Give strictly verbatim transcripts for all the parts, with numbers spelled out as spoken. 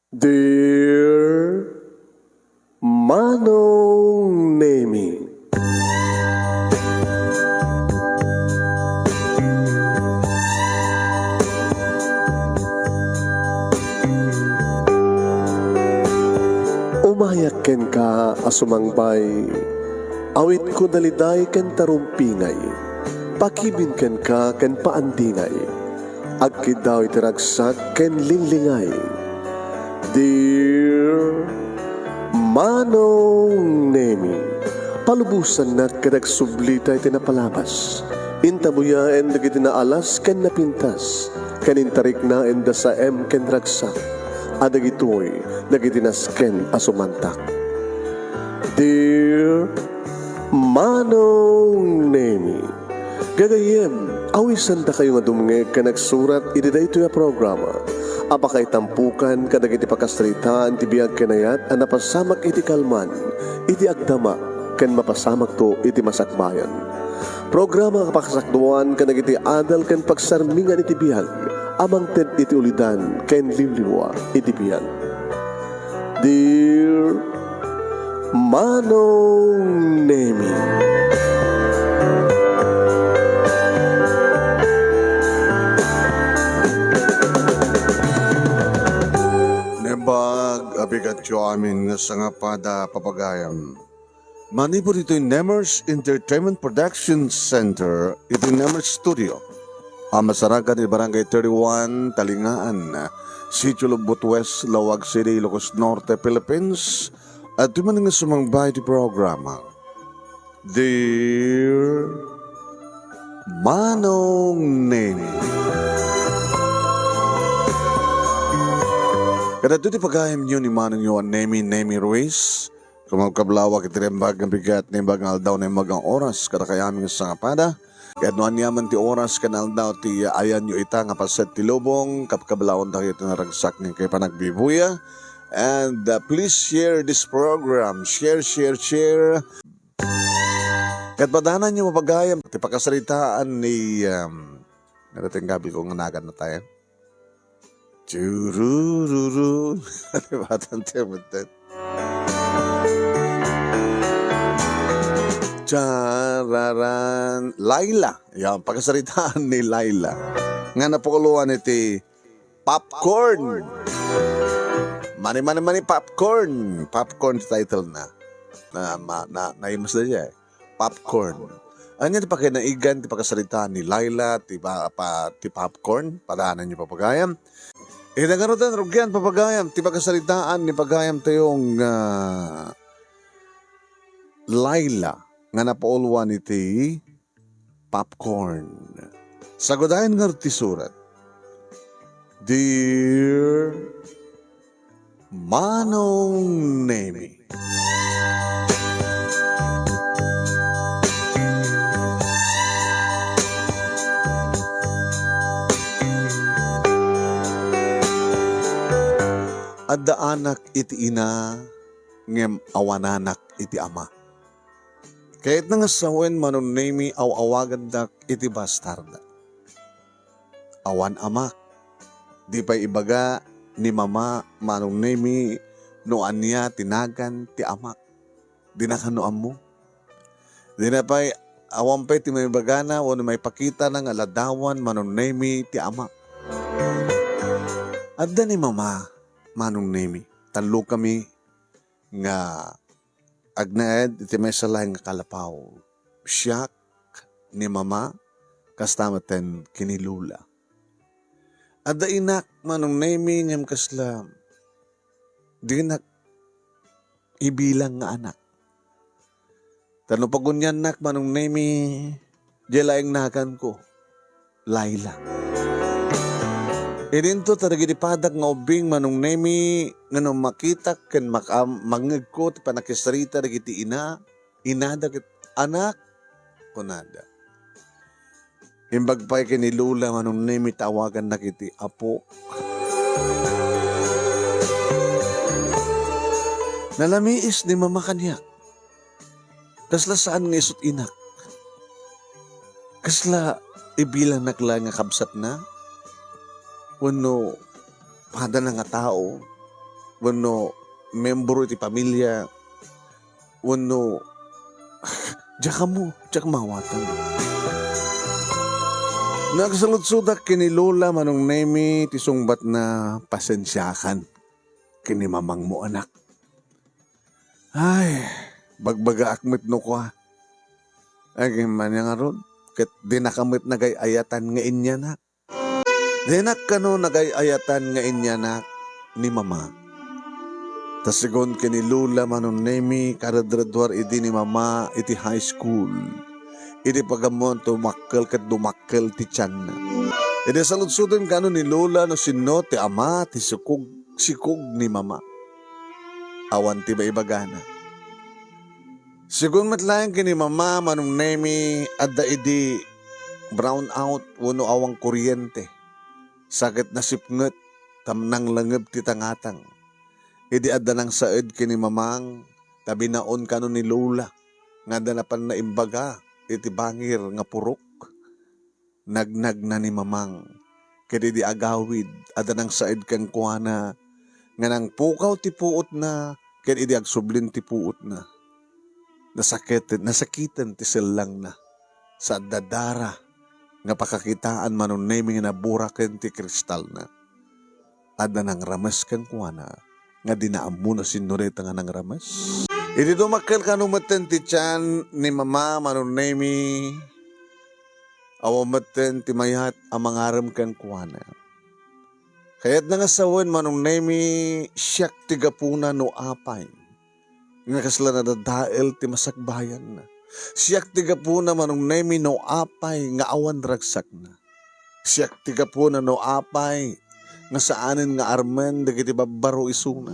Dear Manong Nemi. Umayak kenka a sumangbay, awitko daliday ken tarumpingay, pakibin kenka ken paandingay. Agkiddaw iti ragsak ken linglingay. Dear Manong Nemi, palubosannak ket agsublita iti napalabas. Intabuyaen dagiti naalas ken napintas, ken intariknaen da saem ken ragsak, a dagitoy dagiti nasken a sumantak. Dear Manong Nemi, gagayyem, awisandakayo nga dumngeg ken agsurat iti daytoy a programa a pakaitampokan kadagiti pakasaritaan ti biag ken ayat a napasamak iti kalman, iti agdama, ken mapasamakto iti masakbayan. Programa a pakasakduan kadagiti adal ken pagsarmingan iti biag a mangted iti ulidan ken liwliwa iti biag. Dear Manong Nemi. Naimbag a bigatyo amin nga sangapada, papagayam. Manipud itoy Nemers Entertainment Production Center, iti Nemers Studio, a masarakan iti Barangay thirty-one, Talingaan, Sitio Lobbot West, Laoag City, Ilocos Norte, Philippines, adtoy manen nga sumangba iti programa, Dear Manong Nemi. Kadagitoy ti pagayamyo ni manongyo a Nemi, Nemi Ruiz. Kumakablaawak iti naimbag nga bigat, naimbag nga aldaw, naimbag nga oras, kadakayo amin nga sangapada. Ket no aniaman ti oras ken aldaw ti ayanyo ita nga paset ti lubong, kabkablaawandakayo iti naragsak nga inkay panagbibuya. And, uh, please share this program. Share, share, share. Ket padananyo, papagayam, ti pakasaritaan ni, um, ano ti inggabil ko nga nagan na tayo? Churururu. Di ba? Tante, tante. Chararan. Laila. Yan, pakasaritaan ni Laila. Nga napuluan iti popcorn. Mani, mani, mani, popcorn. Popcorn ti title na. Na, ma, na, naimas na siya eh. Popcorn. Ania ti pakinaigan ti pakasaritaan ni Laila, ti pa, pa, ti popcorn? Padananyo, papagayam. Ita ngaruden, rugian, papagayam, ti pakasaritaan ni pagayam tayo nga Laila nga napauluan iti popcorn. Sagudayan ngarud ti surat. Dear Manong Nemi. Adda anak iti ina, ngem awan anak iti ama. Kayatna nga sawen, Manong Nemi, aw-awagandak iti bastarda. Awan amak. Di pay ibaga ni Mama, Manong Nemi, no ania ti nagan ti amak. Dinak no ammo. Dina pay, awan pay ti maibagana wenno maipakitana nga ladawan, Manong Nemi, ti amak. Adda ni Mama, Manong Nemi, tallo kami nga agnaed iti maysa laeng nga kalapaw. Siak, ni Mama, kasta metten ken ni Lola. Adda inak, Manong Nemi, ngem kasla dinak ibilang nga anak. Ta no paguniannak, Manong Nemi, diay laeng naganko, Laila. Idinto ta dagiti padak nga ubbing, Manong Nemi, nga no makitak ken maka-, mangngegko ti pannakisarita dagiti ina, inada ket, "Anak," kunada. Imbag pay ken ni Lola, Manong Nemi, ta awagannak iti apo. Nalamiis ni Mama kaniak. Kasla saan nga isut' inak. Kasla ibilangnak laeng nga kabsatna? Wenno padana nga tao? wenno membro iti pamilia, wenno diak ammo, diak maawatan. Nagsaludsodak ken ni Lola Manong Nemi ti sungbatna, "Pasensiakan ken ni mamangmo, anak." Ay, bagbagaak met no kua. Ay, ngem ania ngarud, ket dinaka met nagay-ayatan nga inyanak. Dinak kano nagay-ayatan nga inyanak ni Mama. Ta segun ken ni Lola Manong Nemi, karedredduar idi ni Mama iti high school. Idi pagammoan, tumakkel ket dumakkel ti tianna. Idi saludsoden kano ni Lola no sinno ti ama ti sikog-sikog ni Mama. Awan ti maibagana. Segun met laeng ken ni Mama, Manong Nemi, adda idi brownout wenno awan kuryente. Sa ket nasipnget, tam-, nanglengeb ti tangatang. Idi adda nangsaed ken ni Mamang, ta binaon kano ni Lola nga adda napan naimbaga iti bangir nga purok. Nagnagna ni Mamang. Ket idi agawid, adda nangsaed kenkuana nga nangpukaw ti puotna, ket idi agsublin ti puotna, nasakit-, nasakiten ti sellangna. Sa adda dara nga pakakitaan, Manong Nemi, nga naburaken ti kristalna. Adda nangrames kenkuana nga dina ammo no sinno dayta nga nangrames. Idi dumakkel kano metten ti tian ni Mama, Manong Nemi, awan metten ti mayat a mangarem kenkuana. Kayatna nga sawen, Manong Nemi, siak ti gapuna no apay nga kasla nadadael ti masakbayanna. Siak ti gapuna, Manong Nemi, no apay nga awan ragsakna. Siak ti gapuna no apay nga saanen nga armen dagiti babbaro isuna.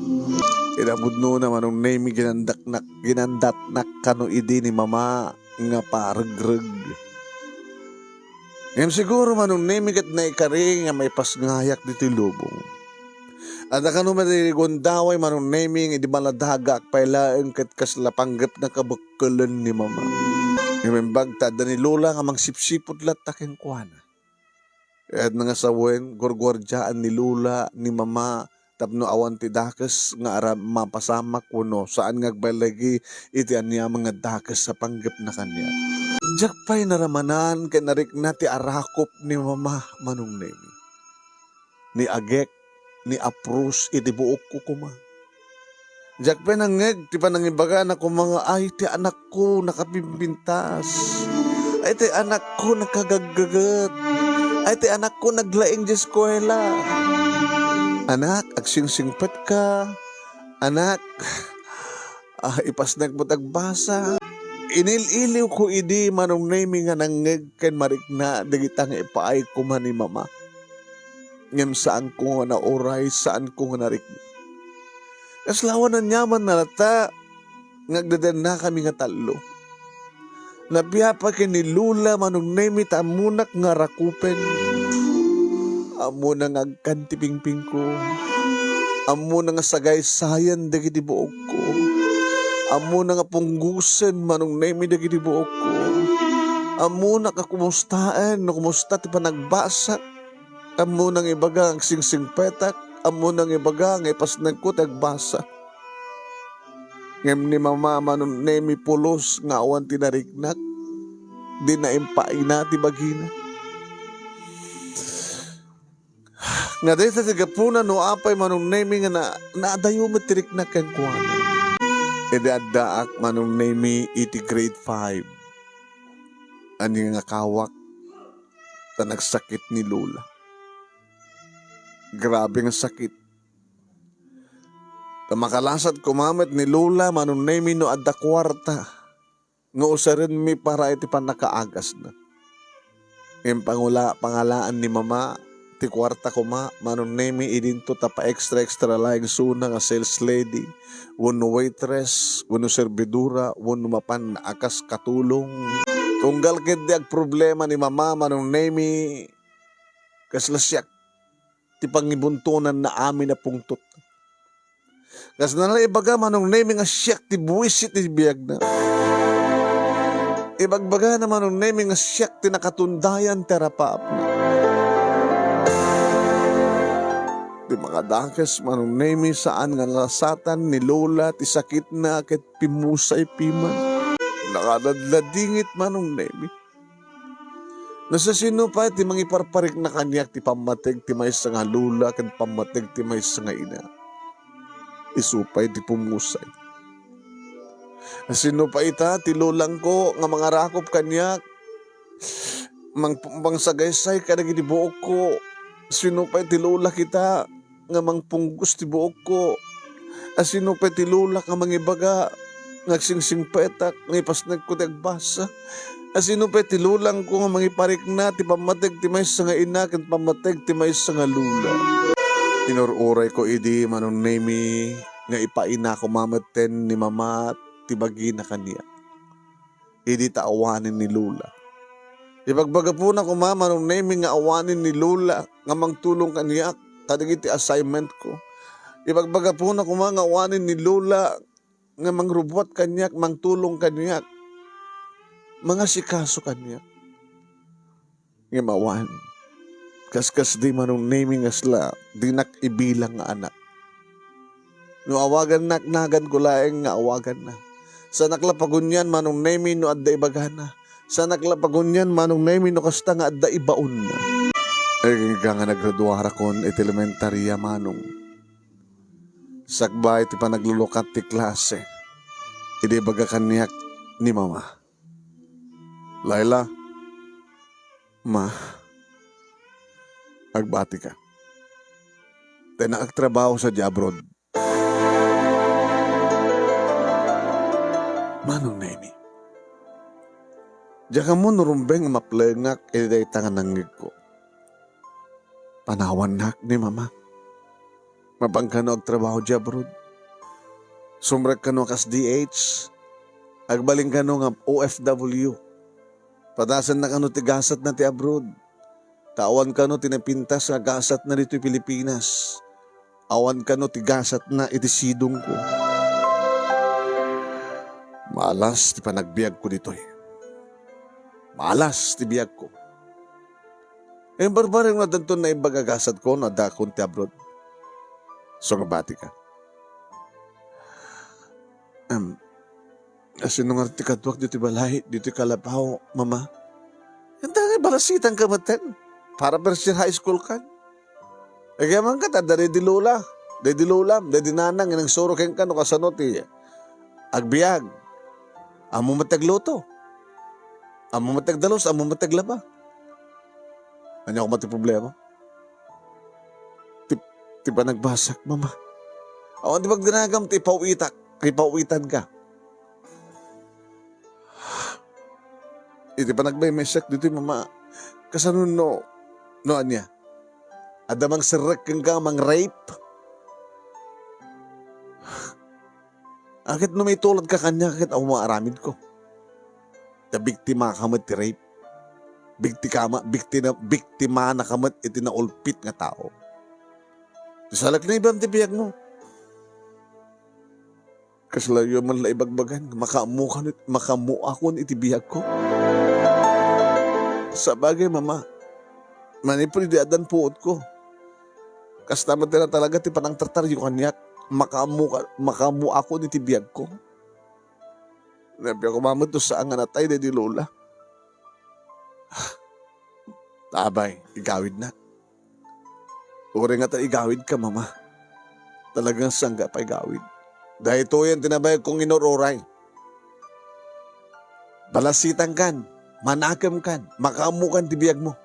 Inapudnona, Manong Nemi, ginandaknak, ginandatnak kano idi ni Mama nga paregreg. Ngem siguro, Manong Nemi, ket naikari nga maipasngayak ditoy lubong. Adda kano met iti gundaway, Manong Nemi, nga idi maladagak pay laeng ket kasla panggepna kabekkelen ni Mama. Ngem imbag ta adda ni Lola nga mangsipsipud latta kenkuana. Kayatna nga sawen, gurguardiaan ni Lola ni Mama tapno awan ti dakes nga ara-, mapasamak wenno saan nga agbaylagi iti aniaman nga dakes a panggepna kaniak. Diak pay naramanan ken narikna ti arakop ni Mama, Manong Nemi. Ni agek, ni apros iti buokko koma. Diak pay nangngeg ti panangibagana koma nga, "Ay, ti anakko nakapimpintas. Ay, ti anakko nakagaggaget. Ay, ti anakko naglaing di eskuela." Anak, agsingsingsingpetka. Anak, ah, ipasnek met agbasa. Inil-iliwko idi, Manong Nemi, nga nangngeg ken marikna dagita nga ipaay koma ni Mama. Ngem saanko nga nauray, saanko nga narikna. Kasla awan aniamanna latta nga agdadannakami nga tallo. Napiapa ken ni Lola, Manong Nemi, ta ammonak nga rakupen. Ammona nga agkan ti pingpingko. Ammona nga sagaysayan dagiti buokko. Ammona nga punggosen, Manong Nemi, dagiti buokko. Ammona nga kumustaen no kumusta ti panagbasak. Ammona nga ibaga nga agsingsingpetak. Ammona nga ibaga nga ipasnekko ti agbasa. Ngem ni Mama, Manong Nemi, pulos nga awan ti nariknak. Di naimpaayna ti bagina. Nga dayta ti gapuna no apay, Manong Nemi, nga na-, naadayo met ti riknak kenkuana. Idi addaak, Manong Nemi, iti grade five, ania nga kawak ta nagsakit ni Lola. Grabe nga sakit. Ta makalasat koma met ni Lola, Manong Nemi, no adda kuarta nga usarenmi para iti pannakaagasna. Ngem pangula-, pangalaan ni Mama ti kuarta koma, Manong Nemi, idinto ta pa-extra-extra laeng isuna nga sales lady, wenno waitress, wenno servidora, wenno mapan a kas katulong. Tunggal ketdi agproblema ni Mama, Manong Nemi, kasla siak ti pangibuntonanna amin a pungtot. Kasla la ibaga, Manong Nemi, nga siak ti buis iti biagna. Ibagbagana, Manong Nemi, nga siak ti nakatundayan ti arapaapna. Ti makadakes, Manong Nemi, saan nga nalasatan ni Lola ti sakitna ket pimmusay piman. Nakaladladingit, Manong Nemi. Nasasino pay ti mangiparparikna kaniak ti pammateg ti maysa nga lola ken pammateg ti maysa nga ina? Isu pay ti pummusay. Sino pay ita ti lolangko nga mangarakop kaniak? Mang-, mangsagaysay kadagiti buokko. Sino pay ti lolak ita nga mangpunggos ti buokko? Sino pay ti lolak nga mangibaga nga agsingsingpetak nga ipasnekko ti agbasa? Sino pay ti lolangko nga mangiparikna ti pammateg ti maysa nga ina ken pammateg ti maysa nga lola? Inur-urayko idi, Manong Nemi, nga ipaina koma metten ni Mama ti bagina kaniak idi ta awanen ni Lola. Ibagbagapona koma, Manong Nemi, nga awanen ni Lola nga mangtulong kaniak kadagiti assignment ko. Ibagbagapona koma nga awanen ni Lola nga mangrubuat kaniak, mangtulong kaniak, mangasikaso kaniak. Ngem awan. Kaskasdi, Manong Nemi, nga sla, dinak ibilang nga anak. No awagannak, naganko laeng nga awaganna. Saanak la pagunian, Manong Nemi, no adda ibagana. Saanak la pagunian, Manong Nemi, no kasta nga adda ibaonna. Agingga nga nagraduarakon iti elementaria, Manong. Sakbay ti panaglulukat ti klase, idi ibaga kaniak ni Mama, "Laila, Ma, agbatika. Dinak agtrabaho sadiay abroad." Manong Nemi, diak ammo no rumbeng a maplengak iti dayta nga nangngegko. Panawannak ni Mama. Mapan kano agtrabaho diay abroad. Sumrek kano kas D H. Agbalin kano nga O F W. Padasanna kano ti gasatna ti abroad. Ta awan kano ti napintas nga gasatna ditoy Pilipinas. Awan kano ti gasatna iti sidongko. Maalas ti panagbiagko ditoy. Maalas ti biagko. Imbarbareng no addanton naimbag a gasatko no addakon ti abroad. Sungbatika. Em, asino ngarud ti kaduak ditoy balay, ditoy Calabao, Mama? Anta nga balasitanka metten. Para first year high school kan. Agyamanka ta adda daydi lola, daydi lolam, daydi nanang nga nangsuro kenka no kasano ti agbiag. Ammo met ti agluto. Ammo met ti agdalus, ammo met ti aglaba. Ania koma ti problema? Ti, ti panagbasak, Mama. Awan ti pagdanagam ti ipaw-itak, ipaw-itanka. Iti panagmaymaysak ditoy, Mama, kasano no, no ania? Adda mangserrek kenka, mang-rape? Ket no maituladka kaniak, ket awan maaramidko. Ta biktimaka met ti rape. Biktikama, biktina-, biktimanaka met iti naulpit nga tao. Ti salaknibam ti biagmo. Kasla yo man la ibagbagan nga makaammokan it-, makaammoakon iti biagko. Sabagay, Mama, manipud idi addan puotko, kasta met la talaga ti panangtartaryo kaniak, makaammo ka-, makaammoakon iti biagko. Nabiag koma met no saan nga natay daydi lola. Abay, igawidna. Uray ngata igawidka, Mama. Talagang sangga pay gawid. Daytoyen ti nabayagkong inur-uray. Balasitankan, manakemkan, makaammokan ti biagmo.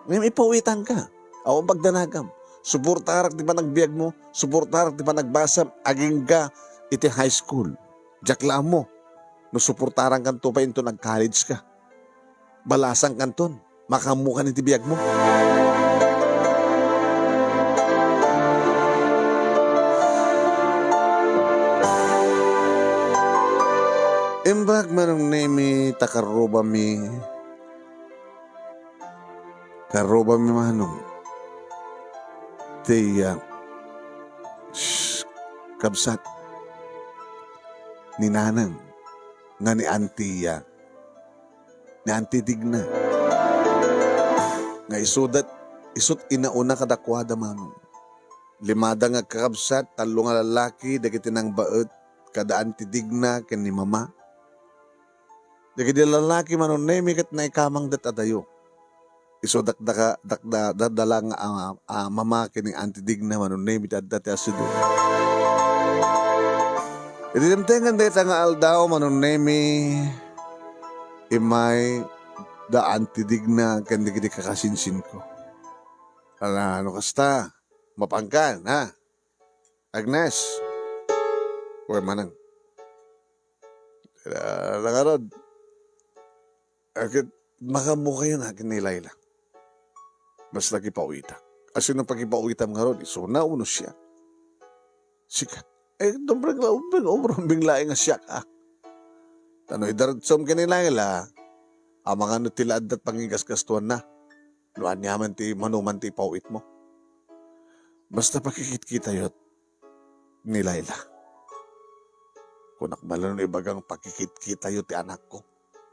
Ngem ipaw-itanka. Awan pagdanagam. Suportarak ti panagbiagmo, suportarak ti panagbasam, agingga iti high school. Diak la ammo no suportarankanto pay inton ag-college ka. Balasankanton, makaammokan iti biagmo. Imbag, Manong Nemi, ta karrubami. Karrubami, Manong. Ti, ah, shh, kabsat ni Nanang nga ni Auntie, ah, ni Auntie Digna. Nga isudat, isut' inauna kadakuada, Manong. Limada nga agkakabsat, tallo nga lallaki, dagiti nangbaet kada Auntie Digna ken ni Mama. Dagiti lallaki, Manong Nemi, ket naikamangda ti adayo. Isu dakdaka-, dakda-, dakdala nga, ah, ah, Mama ken ni Auntie Digna, Manong Nemi, ti adda ti asideg. Idi dimtengen dayta nga aldaw, Manong Nemi, immay da Auntie Digna ken dagiti kakasinsinko. Ala, no kasta, mapankan, ha? Agnes. Uy, manang. Ala, ala ngarud. Ket makaammokayo na ken ni Laila. Basta kipawitak. Asino pakipawitam ngarud, isuna wenno siak? Sika. Eh, dumbreng la, umbing, umbing laeng nga siak, ah. Ta no idarudsom ken ni Laila, amangan no ti la adda ti pangigasgastuanna. No aniaman ti manoman ti ipawitmo. Basta pakikitkitayo ni Laila. Kunak man la no ibagang pakikitkitayo ti anakko.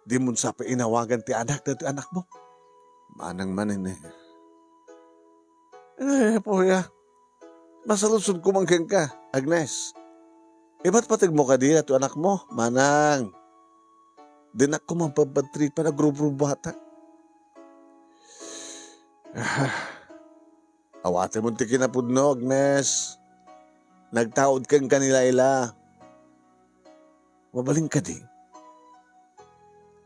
Dimon sa pay inawagan ti anak daytoy anakmo. Manang manen, eh. Eh, puya. Masaludsodko man kenka, Agnes. Ipatpategmo kadi daytoy anakmo, manang. Dinakko man pabadtripan, agrubrubuatak. Ah, awatemon ti kinapudno, Agnes. Nagtaud kenka ni Laila. Mabalin kadi?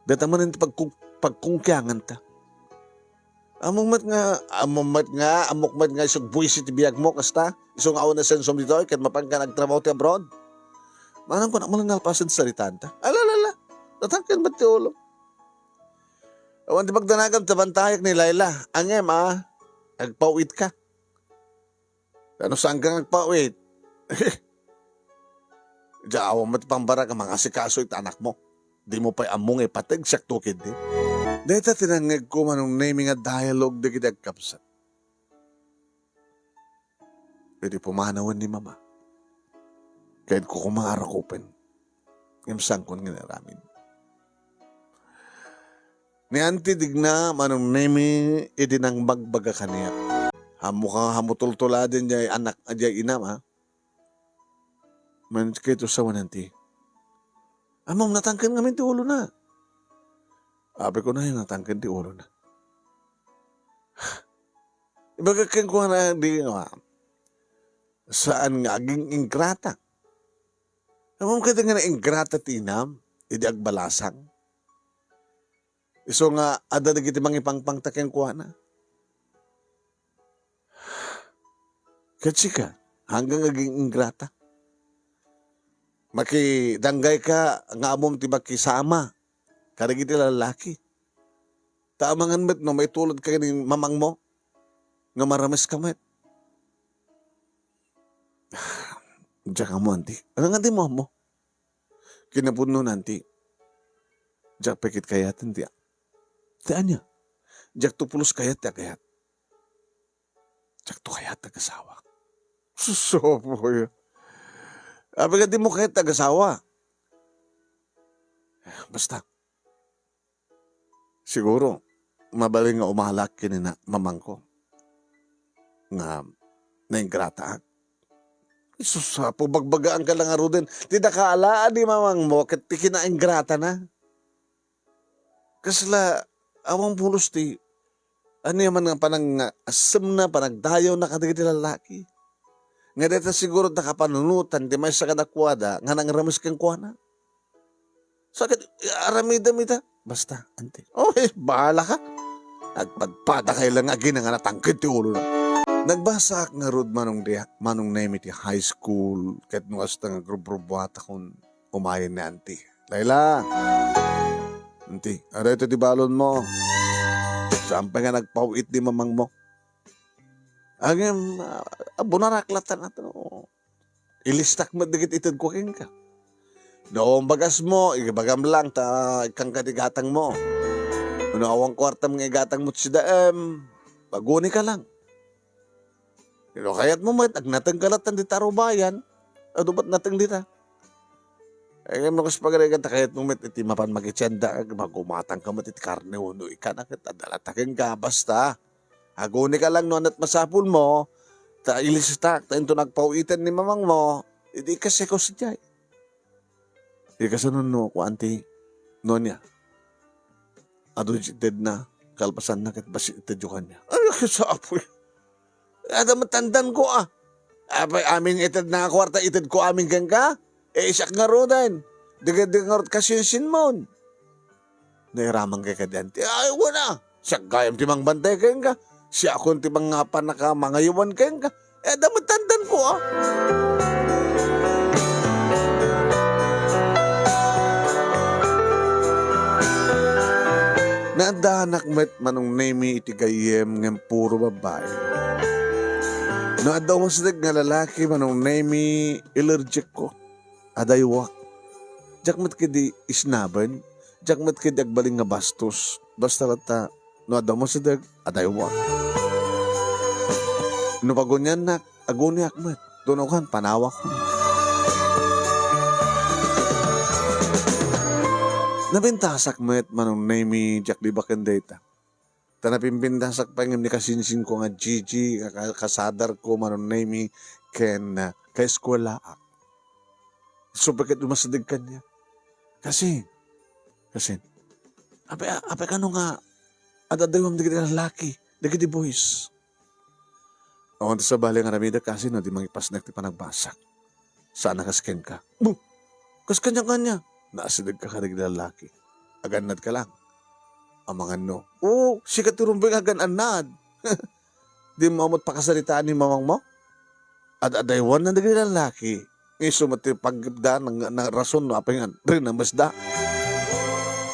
Dayta manen ti pagkung-, pagkungkianganta. Ammok met nga, ammok met nga, ammok met nga isut' buisi ti biagmo, kasta? Isu nga awan asensom ditoy, ket mapanka nga agtrabaho ti abroad? Manang kunak man la nalpasen ti saritanta. Ala, ala, ala. Natangken met ti ulo. Awan ti pagdanagam ta bantayak ni Laila. Ngem, ah, agpawitka. Ta no saanka nga agpawit, diak awan met pambarag a mangasikaso iti anakmo. Dimo pay ammo nga ipateg, siakto ketdi. Dayta ti nangngegko, Manong Nemi, nga dialogue dagiti agkabsat. Idi pumanawen ni Mama, kayatko koma a rakupen. Ngem saankon nga inaramid. Ni Auntie Digna, Manong Nemi, idi nangbagbaga kaniak. Ammoka nga ammo tultuladen diay anak, diay inam, a? Manen kayto sawen, Auntie. Ammom, natangken ngamin ti ulona. Apay, kunayo, natangken ti ulona. Ibaga kenkuana, di, ah, saan nga aging ingrata. Ammom kadi nga naingrata ti inam idi agbalasang? Isu nga adda dagiti mangipangpangta kenkuana. Ket sika, hanggang aging ingrata. Makidanggayka nga ammom ti makisama kadagiti lallaki. Ta amangan met no maitulodka ken ni mamangmo nga marameska met. Diak ammo, Auntie. Ania nga dimo ammo? Kinapudno, Auntie, diak pay ket kayaten ti, ti ania? Diakto pulos kayat ti agayat. Diakto kayat ti agasawak. Sus, apoy. Apay nga dimo kayat ti agasawa? Basta, siguro, mabalin nga umalak ken ni na-, mamangko nga naingrataak. Sus, Apo, bagbagaanka la ngaruden. Ti dakaalaan ni mamangmo ket ti kinaingratana. Kasla, awan pulos ti ania man nga panangasemna, panagdayawna kadagiti lallaki. Nga dayta siguro ti nakapanunotan ti maysa kadakuada nga nangrames kenkuana. Sa ket, aramidem ita. Basta, Auntie. Oy, bahala ka. Agpadpadakay la nga agina nga natangked ti ulona. Nagbasaak ngarud, Manong Dia-, Manong Nemi, ti high school, ket no kasta nga agrubrubuatakon umayen ni Auntie. Laila! Auntie, adda ito ti balonmo. Saan pay nga nagpaw-it ni mamangmo? Ngem, ah, bunarak latta nato. Ilistak met dagiti itedko kenka. No awan bagasmo, ibagam lang ta ikkanka ti gatangmo. No awan kuartam nga igatangmo ti sidaem, pagunika lang. No kayatmo met, agnatengka latta dita rubayan, adu met nateng dita. Eh, ngem no kas pagarigan ta kayatmo met iti mapan makitienda, magumatangka met iti karne wenno ikana ket adda latta kenka, basta. Agunika lang no ania't masapulmo, ta ilistak, ta inton agpaw-iten ni mamangmo, idi ikasiko sadiay. Ikasano no, kuan ti, no ania? Adu ti itedna, kalpasanna ket bassit itedyo kaniak. Ay, sa apoy. Adda met tandanko, a. Apay amin nga itedna a kuarta, itedko amin kenka? E, siak ngaruden. Dagiti ngarud kasinsinmon. Nairamanka kadi, auntie? Ay, wen a. Siak gayam ti mangbantay kenka. Siakon ti manga-, pannakamangayowan kenka. E, adda met tandanko, a. Naaddanak met, Manong Nemy, iti gayyem ngem puro babbai. No adda umasideg nga lalaki, Manong Nemy, ilerjekko. Adaywak. Diak met kadi isnaben, diak met kadi agbalin nga bastos. Basta latta, no adda umasideg, adaywak. No paguniannak, aguniak met. Tunogan, panawak. Napintasak met, Manong Nemy, diak libaken dayta. Ta napimpintasak pay ngem ni kasinsinko nga Gigi, nga ka-, kasadarko, Manong Nemy, ken, ah, kaeskuelaak. Isu pay ket umasideg kaniak. Kasin, kasin, apay, apay kano nga ad-adaywam dagiti lalaki, dagiti boys? Awan ti sabali nga aramidek, kasin, no di mangipasnek ti panagbasak. Saan a kas kenka. Bu! Kas kaniak ania? Naasidegka kadagiti lalaki. Agannadka lang. Amangan no. Oo, sika ti rumbeng agan-annad. Di mo amot pakasaritaan ni mamangmo? Ad-adaywanna dagiti lalaki. Nga isu met ti paggepda, nang-, nang-, rason no apay nga rinamesda.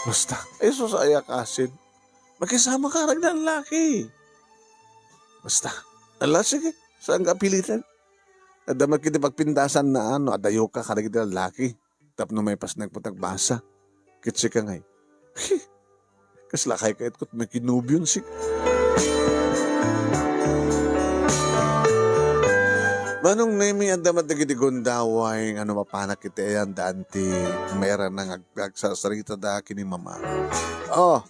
Basta, ay, sus, aya kasin. Makisama ka dagiti lalaki. Basta, ala, sige, saan ka apiliten? Adda met kiti pagpintasan na, ano, adayoka kadagiti lalaki. Tapno maipasnek met ti agbasa. Ket sika ngay, kasla kayat ket makinubion sik. Manong Nemy, adda met dagiti gundaway nga no mapanak iti ayan daan ti mairana nga ag-, agsasaritada ken ni mama. Oh,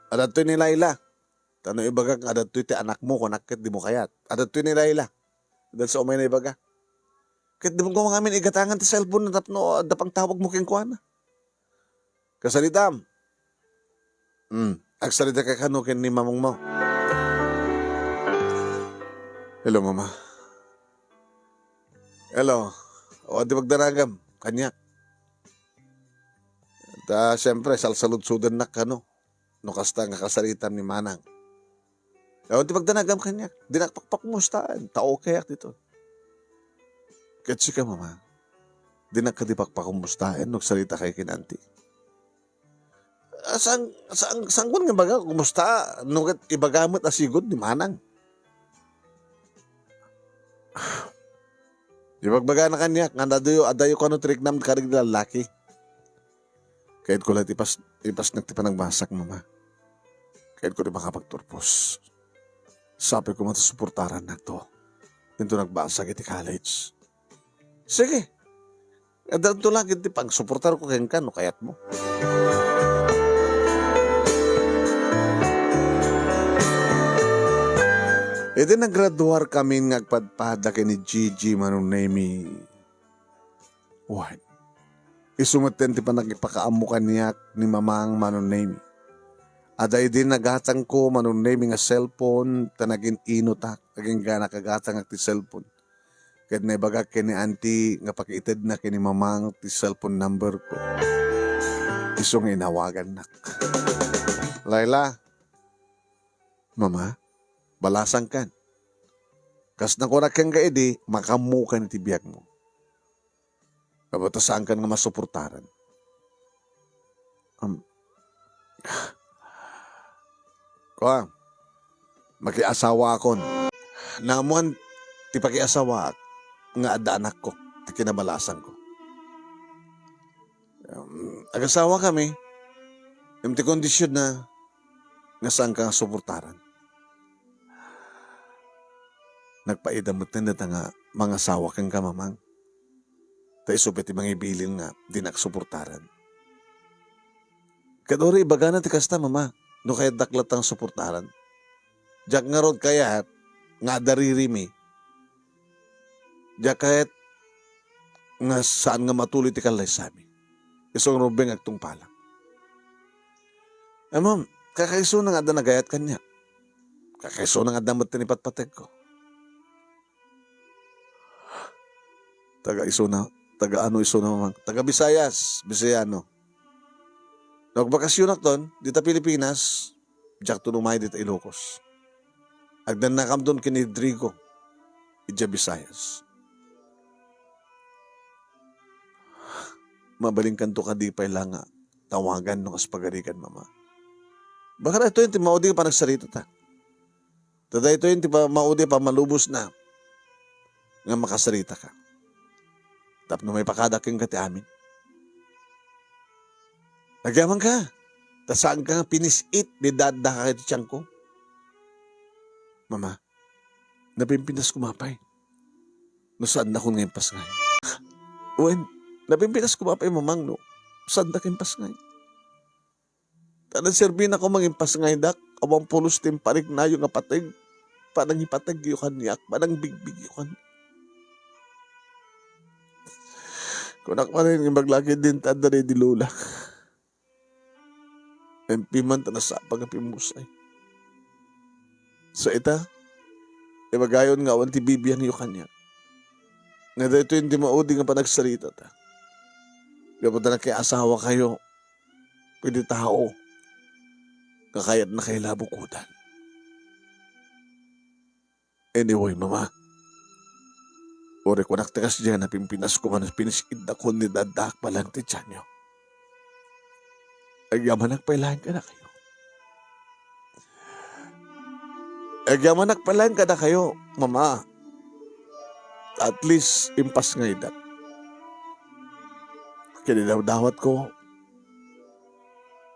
adadtoy ni Laila. Ta no ibagak nga adadtoy ti anakmo, kunak ket dimo kayat. Adadtoy ni Laila. Adda sa umay na ibaga. Ket dimo ngamin igatangan ti cellphone na tapno adda pangtawagmo kenkuana. Kasaritam. Hmm, agsarita ka kano ken ni mamangmo. Hello, mama. Hello. O, adi pagdanagam kaniak. Ta, siyempre, salsaludsudannak kano. No kasta nga kasaritam ni manang. Awan ti pagdanagam kaniak. Dinak pakpakumustaen. Ta okayak dito. Ket sika, mama, dinak kadi pakpakumustaen no agsaritaka ken anti. Ah, saan, saan, saan kun nga ibaga, kumusta? No ket ibaga met a sigud ni manang. Ibagbagana kaniak nga adayo, adayo kano ti riknam kadagiti lallaki. Kayatko laeng ipas-, ipasnek ti panagbasak, mama. Kayatko ti makapagturpos. Sapay koma ta suportarannakto. Inton nagbasak iti college. Sige. Addanto laeng ti pangsuportarko kenka no kayatmo. Idi nagraduar kami nga agpadpada ken ni Gigi, Manong Nemy, wen, isu metten ti pannakipakaammo kaniak ni mamang, Manong Nemy. Adda idi nagatangko, Manong Nemy, nga cellphone, ta nagin-inutak, agingga nakagatangak ti cellphone. Ket naibagak ken ni auntie nga pakiitedna ken ni mamang ti cellphone number ko. Isu nga inawagannak. Laila, mama, balasangkan. Kas nakunak kenka idi, makaammokan iti biagmo. Gapu ta saankan nga masuportaran. Um, Kuan, makiasawaakon. Naammoan ti pakiasawaak nga adda anakko, ti kinabalasangko. Um, agasawakami, ngem ti kondisionna nga saanka nga suportaran. Nagpaida metten dayta nga mangasawa kenka, mamang. Ta isu pay ti mangibilin nga dinak suportaran. Ket uray ibagana ti kasta, mama, no kayatdak latta nga suportaran. Diak ngarud kayat nga adda ririmi Diak kayat nga saan nga matuloy ti kallaysami. Isu nga rumbeng agtungpalak. Ay, ma'am, kakaisuna nga adda nagayat kaniak. Kakaisuna nga adda met ti ipatpategko. Taga isuna, taga ano isuna, ma'am? Taga Visayas, Bisayano. No agbakasionakton, dita Pilipinas, diakton umay dita Ilocos. Agdannakamton ken ni Rodrigo, idiay Visayas. Mabalinkanto kadi pay la nga tawagan no kas pagarigan, mama? Baka daytoy ti maudi nga panagsaritata. Ta daytoy ti pa-, maudi a pammalubosna nga makasarita ka. Tapno maipakada kenka ti amin. Agyamanka, ta saanka nga pinis-it ti daddaka iti tianko. Mama, napimpinas koma pay no saannakon nga impasngay. Wen, napimpinas koma pay, mamang, no saandak impasngay. Ta naserbinak koma nga impasngaydak, awan pulos ti impariknayo nga pateg, panangipategyo kaniak, panangbigbigyo kaniak. Kunak manen nga imbag la ketdin ta adda daydi lolak. Impiman ta nasapa nga pimmusay. Sa ita, ibagayon nga awan ti bibiangyo kaniak. Nga daytoy ti maudi nga panagsaritata. Gapu ta nakiasawakayo, pwede tao nga kayatna kayo la bukodan. Anyway, mama, uray kunak ti kasdiay, napimpinas koma, pinis-itdakon ni daddak pa lang ti tianyo. Agyamanak pay laeng kadakayo. Agyamanak pay laeng kadakayo, mama. At least, impasngaydak. Kinidawdawatko,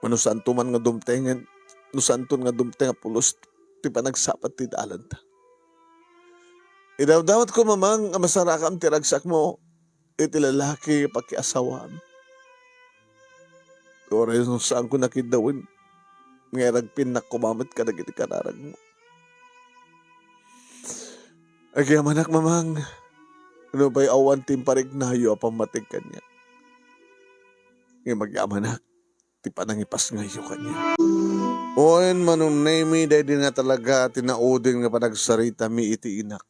no saanto man nga dumtengen, no saanton nga dumteng a pulos ti panagsapat ti dalanta. Idawdawatko, mamang, a masarakam ti ragsakmo iti lalaki a pakiasawaam. Uray no saanko nakiddawen, nga iragpinnak koma met kadagiti kararagmo. Agyamanak, mamang, no pay awan ti impariknayo a pammateg kaniak. Ngem agyamanak ti panangipasngayyo kaniak. Wen, Manong Nemi, daydi nga talaga ti naudin nga panagsaritami iti inak.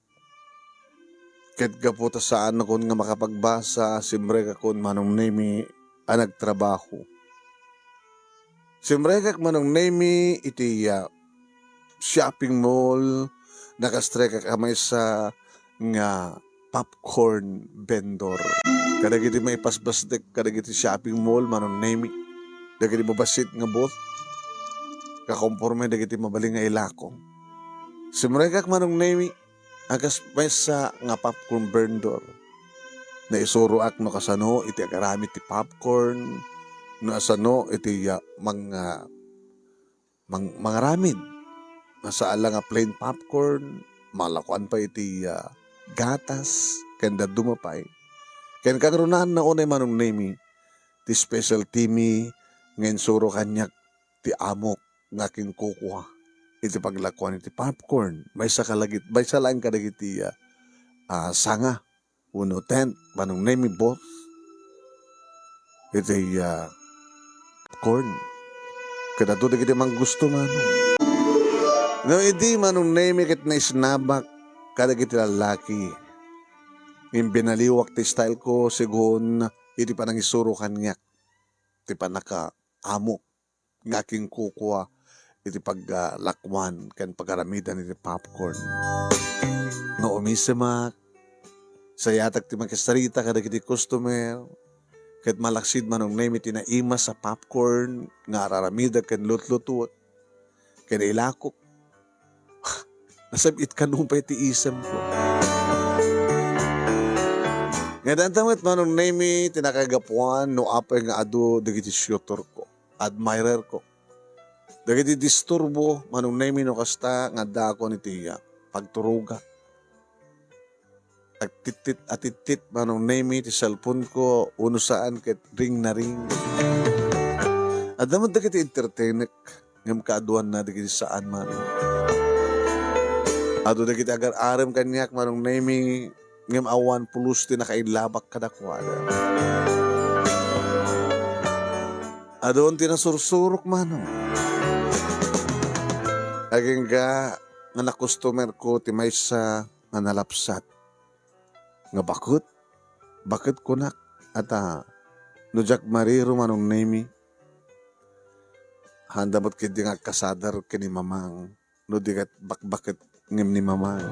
Ket gapu ta saanakon nga makapagbasa, simrekakon, Manong Nemi, a nagtrabaho. Simrekak, Manong Nemi, iti, ah, shopping mall, nakastrekak a maysa nga popcorn vendor. Kadagiti maipasbasdek kadagiti shopping mall, Manong Nemi, dagiti mabassit nga booth, kakonporme dagiti mabalin nga ilako. Simrekak, Manong Nemi, a kas maysa nga popcorn vendor. Naisuroak no kasano iti agaramid ti popcorn, no kasano iti, ah, mang-, ah, mang-, mangaramid. Nga saan la nga plain popcorn, malakuan pay iti, ah, gatas, ken dadduma pay. Ken kangrunaanna unay, Manong Nemi, ti specialty mi nga insuro kaniak ti amok nga akinkukua iti paglakuan iti popcorn. Maysa kalagit-, maysa laeng kadagiti, ah, ah, sanga wenno tent, Manong Nemi, booth iti, ah, corn. Kadagito dagiti manggusto, Manong. No idi, Manong Nemi, ket naisnabak kadagiti lallaki. Ngem binaliwak ti style ko segun iti panangisuro kaniak ti pannakaamok nga akinkukua iti paglakuan ken pagaramidan iti popcorn. No umisemak, sayatak ti makisarita kadagiti customer, ket malaksid, Manong Nemi, ti naimas a popcorn nga ar-aramidak ken lutlutuek ken ilakok. Nasab-it kano pay ti isemko. Nga danta met, Manong Nemi, ti nakagapuan no apay nga adu dagiti suitorko, admirerko. Dagiti disturbo, Manong Nemi, no kasta nga addaakon iti, ah, pagturogak. Agtittit a tittit, Manong Nemi, ti cellphone ko, uno saan ket ring na ring. Adda met dagiti entertainek, ngem kaaduanna dagiti saan, Manong. Adu dagiti agar-arem kaniak, Manong Nemi, ngem awan pulos ti nakailabak kadakuada. Adun ti nasursurok, manong. Agingga nga nakustomerko ti maysa nga nalapsat nga baket, baket kunak, ata, no diak mariro, Manong Nemi, haanda met ketdi nga agkasadar ken ni Mamang, no di ket bakbaket ngem ni Mamang.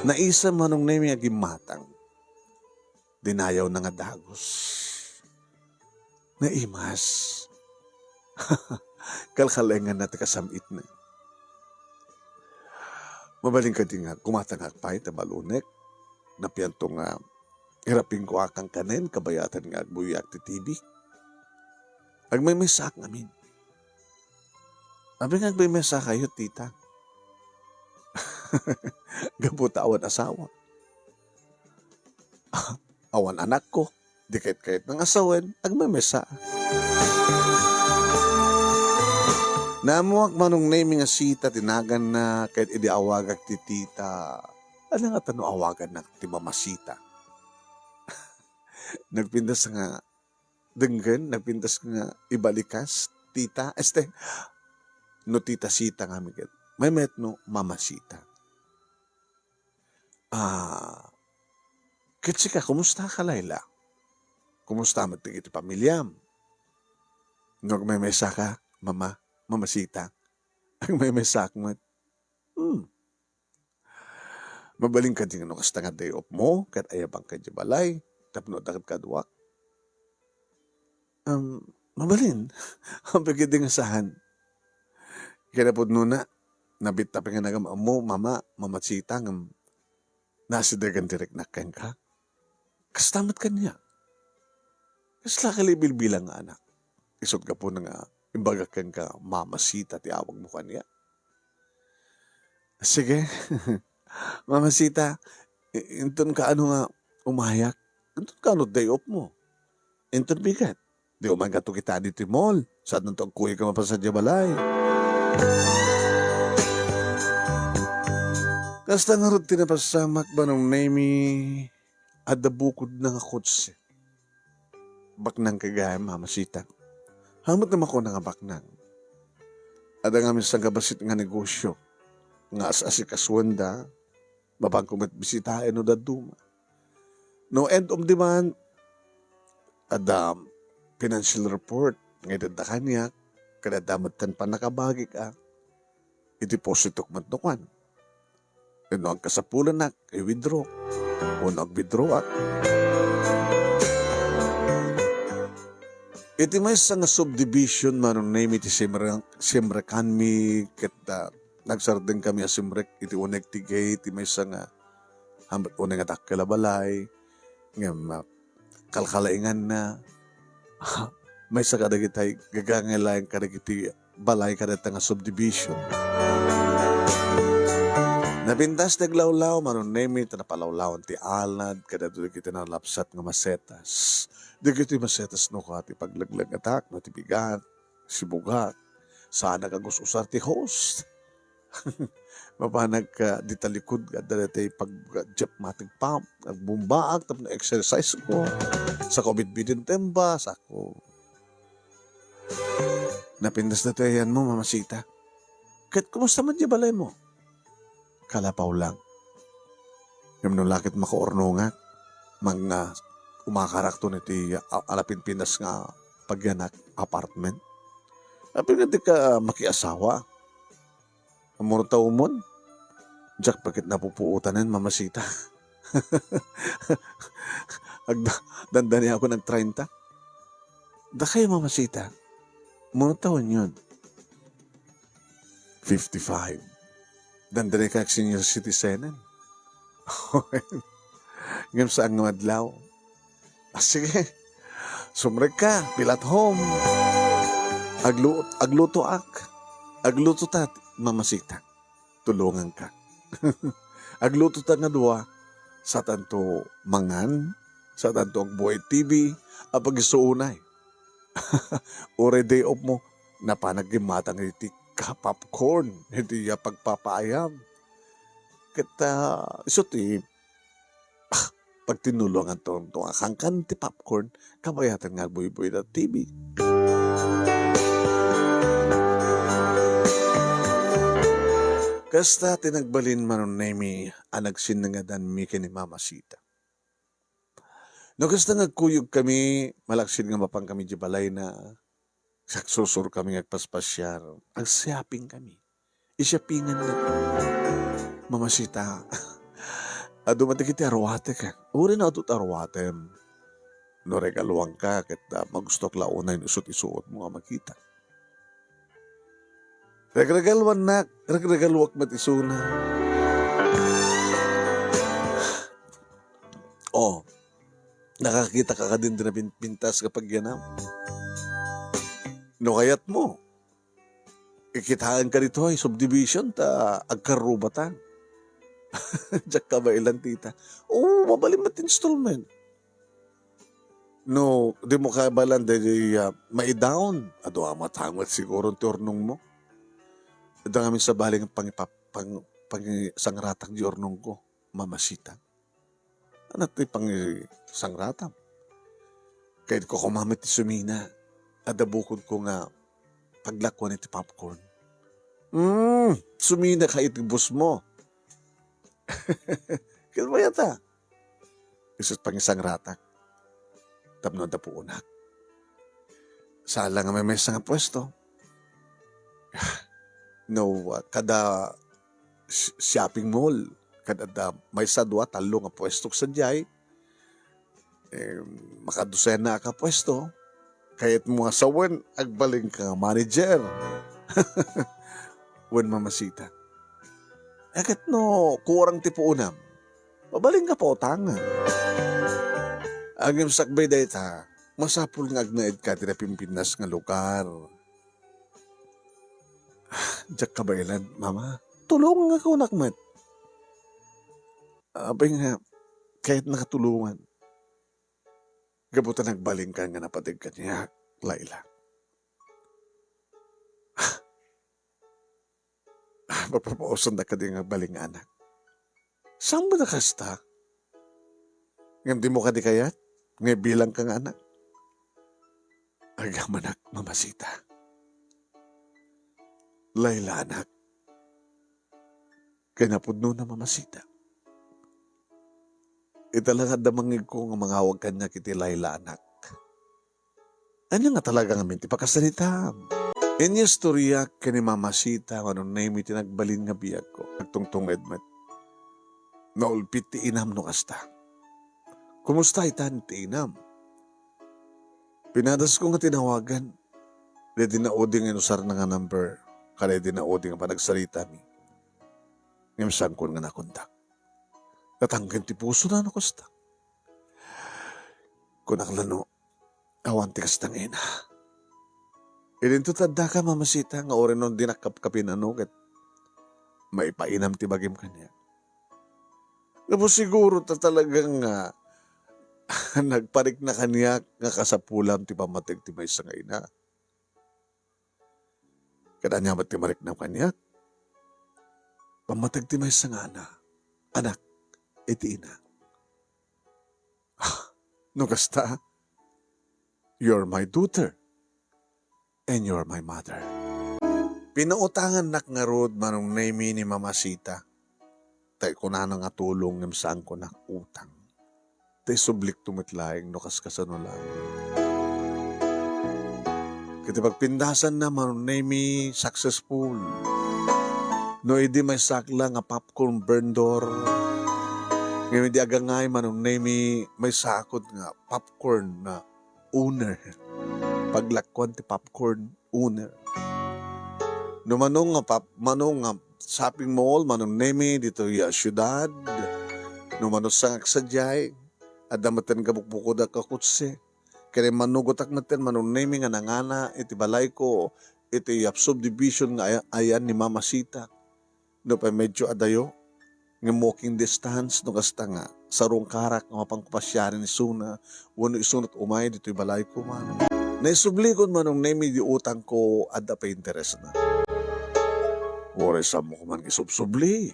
Naisem, Manong Nemi, a gimmatang. Dinayawna nga dagus. Naimas. Kalkalaenganna ti kasam-itna. Mabalin kadi nga kumatangak pay ta malunek. Napianto nga irapingko a kankanen kabayatan nga agbuyak ti T V. Agmaymaysaak ngamin. Apay nga agmaymaysakayo, tita? Gapu ta awan asawa. Awan anakko, di kayat-kayatna nga sawen, agmaymaysa. Naammoak, Manong Nemi, nga Sita ti naganna, ket idi awagak ti tita, adda nga ta no awagannak ti Mama Sita. Nagpintas nga denggen, nagpintas nga ibalikas, tita, este, no tita Sita ngamin ket. Maymayat no Mama Sita. Ah, ket sika, kumusta ka, Laila? Kumusta met dagiti pamiliam? No agmaymaysa ka, Mama, Mama Sita. Agmaymaysaak met. Hmm. Mabalin kadi nga no kasta nga day off mo, ket ayabangka idiay balay, tapno adda kadkaduak? Um, mabalin. Apay ketdi nga saan? Kinapudnona, nabiit pay nga nagam-ammo, Mama, Mama Sita, ngem nasidegan ti riknak kenka. Kasta met kaniak. Kasla ka la ibilbilang nga anak. Isut' gapuna nga imbagak kenka, Mama Sita ti awagmo kaniak. Sige. Mama Sita, i-, inton kaano nga umayak? Inton kaano day off mo? Inton bigat? Di umaykato kita ditoy mall. Saanto agkuyog nga mapasadia balay. Kasta ngarud ti napasamak, Manong Nemi, adda bukodna nga kotse. Baknang gagayyem, Mama Sita. Haanmo ti makuna nga baknang. Adda ngamin sangkabassit nga negosio nga as-asikasuenda, mapanko met bisitaen no dadduma. No end of the month, adda financial report nga itedda kaniak, ket adda metten pannakabagik a. Iti positok met no kuan. Wenno agkasapulanak, i-withdraw. Wenno ag-withdrawak. Iti maysa nga subdivision, Manong Nemi, ti simre-, simrekanmi, ket, ah, nagsardengkami a simrek iti uneg ti gate, ti maysa nga, haanmo uneg nga dakkel a balay, ngem, ah, kalkalainganna. Maysa kadagiti gagangay laeng kadagiti balay kadata nga subdivision. Napintas ti aglawlaw, Manong Nemi, ta napalawlawan ti alad kadagiti nalapsat nga masetas. Dagiti masetas no ka ti pagleglegetak, no ti bigat, sibugak, saanak a gus-usar ti hose. Mapanak, ah, dita likod, adda daytoy pag-, ah, jet matik pump, agbombaak tapno exercise ko. Sako bitbiten ti emba, sako. Napintas daytoy ayanmo, Mama Sita. Ket kumusta met diay balaymo? Kalapaw lang. Ngem no la ket makaurnongak, mang-, ah, umakarakton iti, ah, alapinpinas nga pagyanak, apartment. Apay nga dika makiasawa? Ammono ta umon? Diak pay ket napupuotanen, Mama Sita. Agda-, dandaniakon agtrenta. Dakayo, Mama Sita. Ammono tawenyon? Fifty-five. Dandani ka ag senior citizen. Ngem saan nga madlaw? Ah, sige. Sumrekka, feel at home. Aglu-, aglutoak. Agluto ta, Mama Sita. Tulonganka. Agluto ta nga dua, saatanto mangan, saatanto agbuay T V, apag-isu unay. Uray day off mo, napanak gimmatang iti ka-, popcorn, iti ya pagpapaayam. Ket, ah, isu ti, ah, pagtinulonganto, no, a kankan ti popcorn, kabayatan nga agbuybuy da T V. Kasta ti nagbalin, Manong Nemy, a nagsinnangadanmi ken ni Mama Sita. No kasta nga agkuyogkami, malaksid nga mapankami idiay balayna, agsursurkami nga agpaspasiar, agshoppingkami. Ishoppinganna. Mama Sita, adu met dagiti aruatek. Uray no adu ti aruatem. No regaloanka, ket, ah, magustuak la unay no isu ti isuotmo a makita. Regregaloannak, regregaloak met isuna. Oh, nakakita ka kadin ti napinpintas nga pagyanam? No kayatmo, ikitaenka ditoy subdivision ta agkarrubatan. Diak kabaelan, tita. Oo, mabalin met installment. No, dimo kabaelan daytoy, ah, maidaon. Adu a matanget siguro ti urnongmo. Adda ngamin sabali nga pangipap-, pang-, pangisangratak di urnongko, Mama Sita. Ania ti pangisangratam? Kayatko koma met ti sumina. Adda bukodko nga paglakuan iti popcorn. Hmm, sumina ka iti boss mo. Ket mayat a. Isu ti pangisangratak. Tapno adda puonak. Saan la nga maymaysa nga puesto. No, ah, kada sh-, shopping mall, kada adda maysa, dua, tallo nga puesto sadiay, eh, makadusena ka puesto, kayatmo nga sawen, agbalinka nga manager. Wen, Mama Sita. Eh, ket no kurang ti puonam, mabalinka pautangen. Ngem sakbay dayta, masapul nga agnaedka ti napimpintas nga lugar. Diak kabaelan, Mama. Tulonganka, kunak met. Apay nga, kayatnaka tulongan. Gapu ta nagbalinka nga napateg kaniak, Laila. Ah, mapapausonda kadi nga agbalin nga anak. Saan met a kasta? Ngem dimo kadi kayat nga ibilangka nga anak? Agamanak, Mama Sita. Laila, anak. Kinapudnona, Mama Sita. Ita la nga adda mangngegko nga mangawag kaniak iti Laila, anak. Ania nga talaga ngamin ti pakasaritam? Inyistoriak ken ni Mama Sita, Manong Nemy, ti nagbalin nga biagko. Nagtungtunged met. Naulpit ti inam no kasta. Kumusta itan ti inam? Pinadasko nga tinawagan. Daydi naudi nga inusarna nga number, kadaydi naudi nga panagsaritami. Ngem saanko nga nakontak. Natangken ti pusona no kasta. Kunak la no, awan ti kasta nga ina. Idinto ti addaka, Mama Sita, nga uray no dinak kapkapin, ano, ket maipainam ti bagim kaniak. Gapu siguro ta talagang, ah, nagparikna kaniak nga kasapulam ti pammateg ti maysa nga ina. Ket ania met ti mariknam kaniak? Pammateg ti maysa nga ana-, anak iti ina. Ah, no kasta, you're my daughter and you're my mother. Pinautangannak ngarud, Manong Nemy, ni Mama Sita. Tay kunana nga tulong ngem saanko nga utang. Tay sublikto met laeng no kaskasano laeng. Ket ti pagpindasanna, Manong Nemy, successful. No idi maysaak la nga popcorn vendor, ngem idi agangay, Manong Nemy, maysaak nga popcorn nga owner. Paglakuan ti popcorn owner. No mano nga pap-, mano nga shopping mall, Manong Nemy, ditoy a siudad, no mano sangak sadiay, adda metten kabukbukodak a kotse. Ket immanugotak metten, Manong Nemy, nga nangana iti balayko, iti, ah, subdivision nga ay-, ayan ni Mama Sita. No pay medyo adayo, ngem walking distance, no kasta nga, sarungkarak nga mapanko pasiaren isuna, wenno isunat umay ditoy balayko, Manong. Naisublikon, Manong Nemy, di utangko, adda pay interesna. Uray saanmo koma nga isubsubli.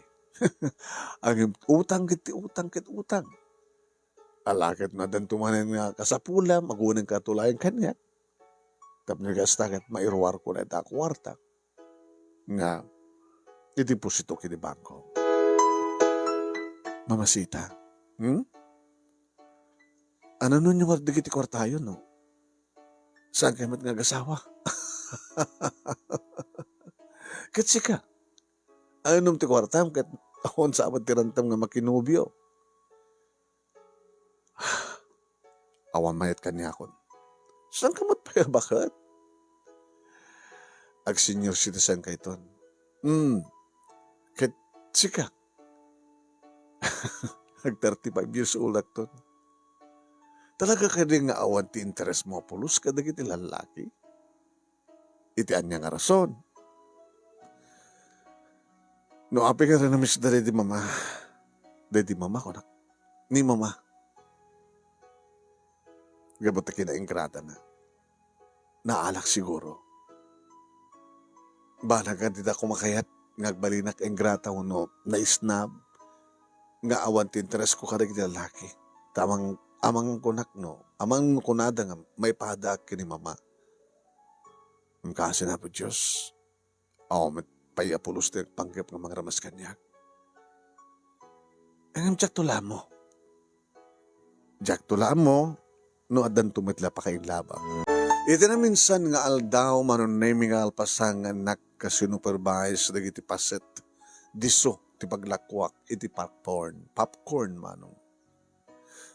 Ngem utang ket ti utang ket utang. Ala ket no addanto manen nga kasapulam, agunenka tulayen kaniak. Tapno kasta ket mairuarko dayta a kuarta nga ideposito iti bangko. Mamasita, hmm? Ananonyo nga dagiti kuartayo, no? Saan kayo met nga agasawa? Ket sika, anam ti kuartam ket awan sa amat ti rantam nga makinobio? Awan mayat kaniakon. Saan ka met pay a baket? Ag-senior citizen kayton. Hmm. Ket sika? Ag thirty-five years old akton. Talaga kadi nga awan ti interes mo a pulos kadagiti lallaki? Iti ania nga rason? No apay nga rinamisda daydi mama, daydi mama, kunak. Ni mama. Gapu ta kinaingratana. Naalak siguro. Banag nga dida kumakayat nga agbalinak ingrata wenno naisnab nga awan ti interesko kadagiti lalaki. Ta amang-, amangan kunak no, amangan kunada nga maipadaak ken ni mama. Ngem kaasi ni Apo Dios, awan met pay a pulos ti agpanggep nga mangramas kaniak. Ngem diakto la ammo. Diakto la ammo no addanto met la pakainlabang. Iti naminsan nga aldaw, Manong Nemy, nga alpasan nga innak a sinupervise dagiti paset, disso ti paglakuak iti popcorn. Popcorn, manong.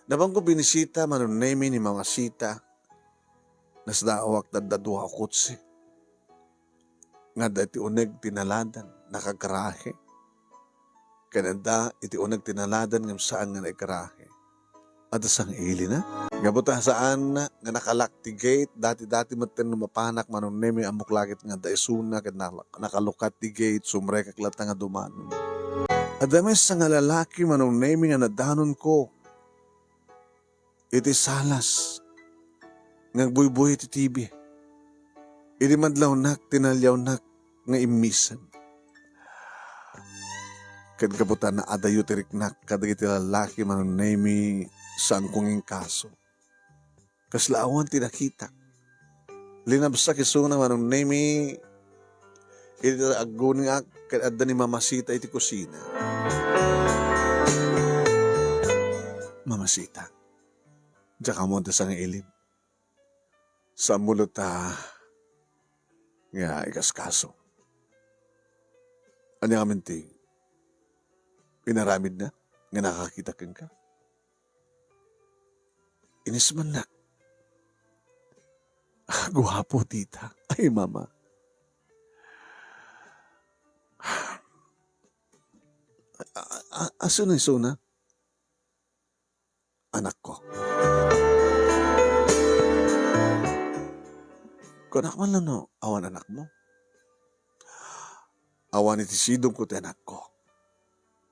Nabanko binisita, Manong Nemy, ni Mama Sita. Nasdaawak ta adda dua a kotse. Nga adda iti uneg ti naladan, nakagarahe. Ken adda iti uneg ti naladan ngem saan nga naigarahe. Adda sang-ilina. Gapu ta saan nga nakalock ti gate, dati-dati metten no mapanak, Manong Nemy, ammok la ket nga adda isuna ket na-, nakalukat ti gate, sumrekak latta nga dumanon. Adda maysa nga lalaki, Manong Nemy, nga nadanonko iti salas nga agbuybuy iti T V. Idi madlawnak, tinaliawnak nga immisen. Ket gapu ta naadayo ti riknak kadagiti lalaki, Manong Nemy, saanko nga inkaso. Kasla awan ti nakitak. Linabsak isuna, Manong Nemy, iti agguningak ket adda ni Mama Sita iti kusina. Mama Sita, diak ammo adda sang-ilin. Saanmo latta nga ikaskaso. Ania ngamin ti inaramidna nga nakakita kenka? Inismannak. Guapo, tita. Ay, mama. A-, a-, asino isuna? Anakko. Kunak man la no awan anakmo? Awan iti sidongko ti anakko.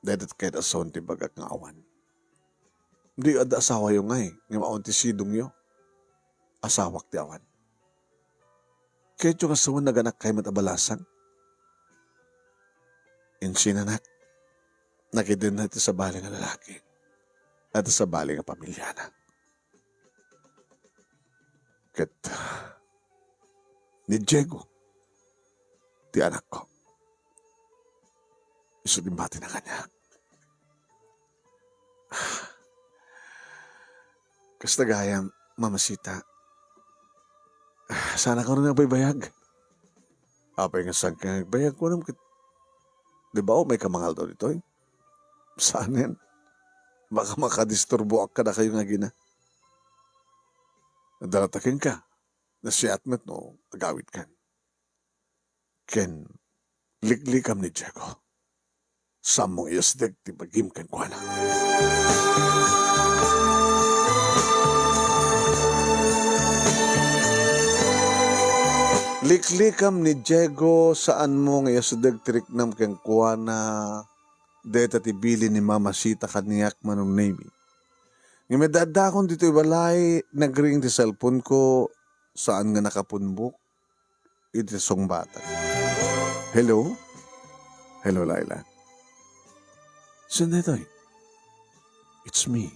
Dayta ket a sawen ti bagak nga awan. Di adda asawayo ngay, ngem awan ti sidongyo. Asawak ti awan. Kayatyo nga sawen, naganak kay met a balasang? Insinanak, nakidenna iti sabali nga lalaki, iti sabali nga pamiliana. Ket ni Diego ti anakko. Isu ti batina kaniak. Kasta gayam, Mama Sita. Saan a karon nga agbaybayag? Apay nga saanka nga agbayag, kunam ket, di ba, umay ka mangaldaw ditoy? Saanen. Baka makadisturboak kadakayo nga agina. Adda latta kenka, nasayaat met no agawidkan. Ken liklikam ni Diego. Saanmo nga iyasdeg ti bagim kenkuana. Liklikam ni Diego, saanmo nga iyasdeg ti riknam kenkuana. Dayta ti bilin ni Mama Sita kaniak, Manong Nemy. Ngem addaakon ditoy balay, nagring ti cellphone ko, saan nga nakapunbok iti sungbatko. Hello? Hello, Laila. Sino daytoy? It's me,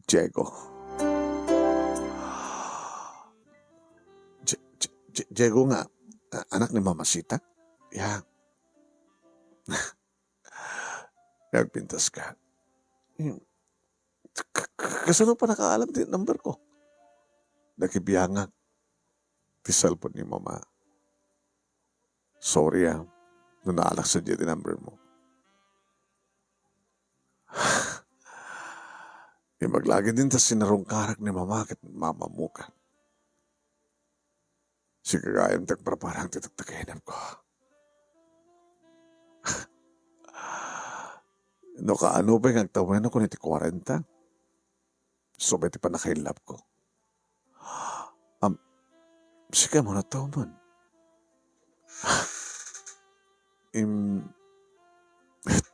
Diego. Je-, Je-, Je-, Diego nga, a-, anak ni Mama Sita? Ya. Agpintas ka. Hmm. K-, k-, kasano pa nakaalam ti number ko? Nakibiangak ti cellphone ni Mama. Sorry, ah, no naalak sadiay ti number mo. Imbag la ketdin ta sinarungkarak ni Mama ket mamamukan. Sika gayam ti agparparang ti taktakenep ko. No kaano pay nga agtawenakon iti kuarenta, subay ti pannakainlove ko. Am, sika man, a woman. Im,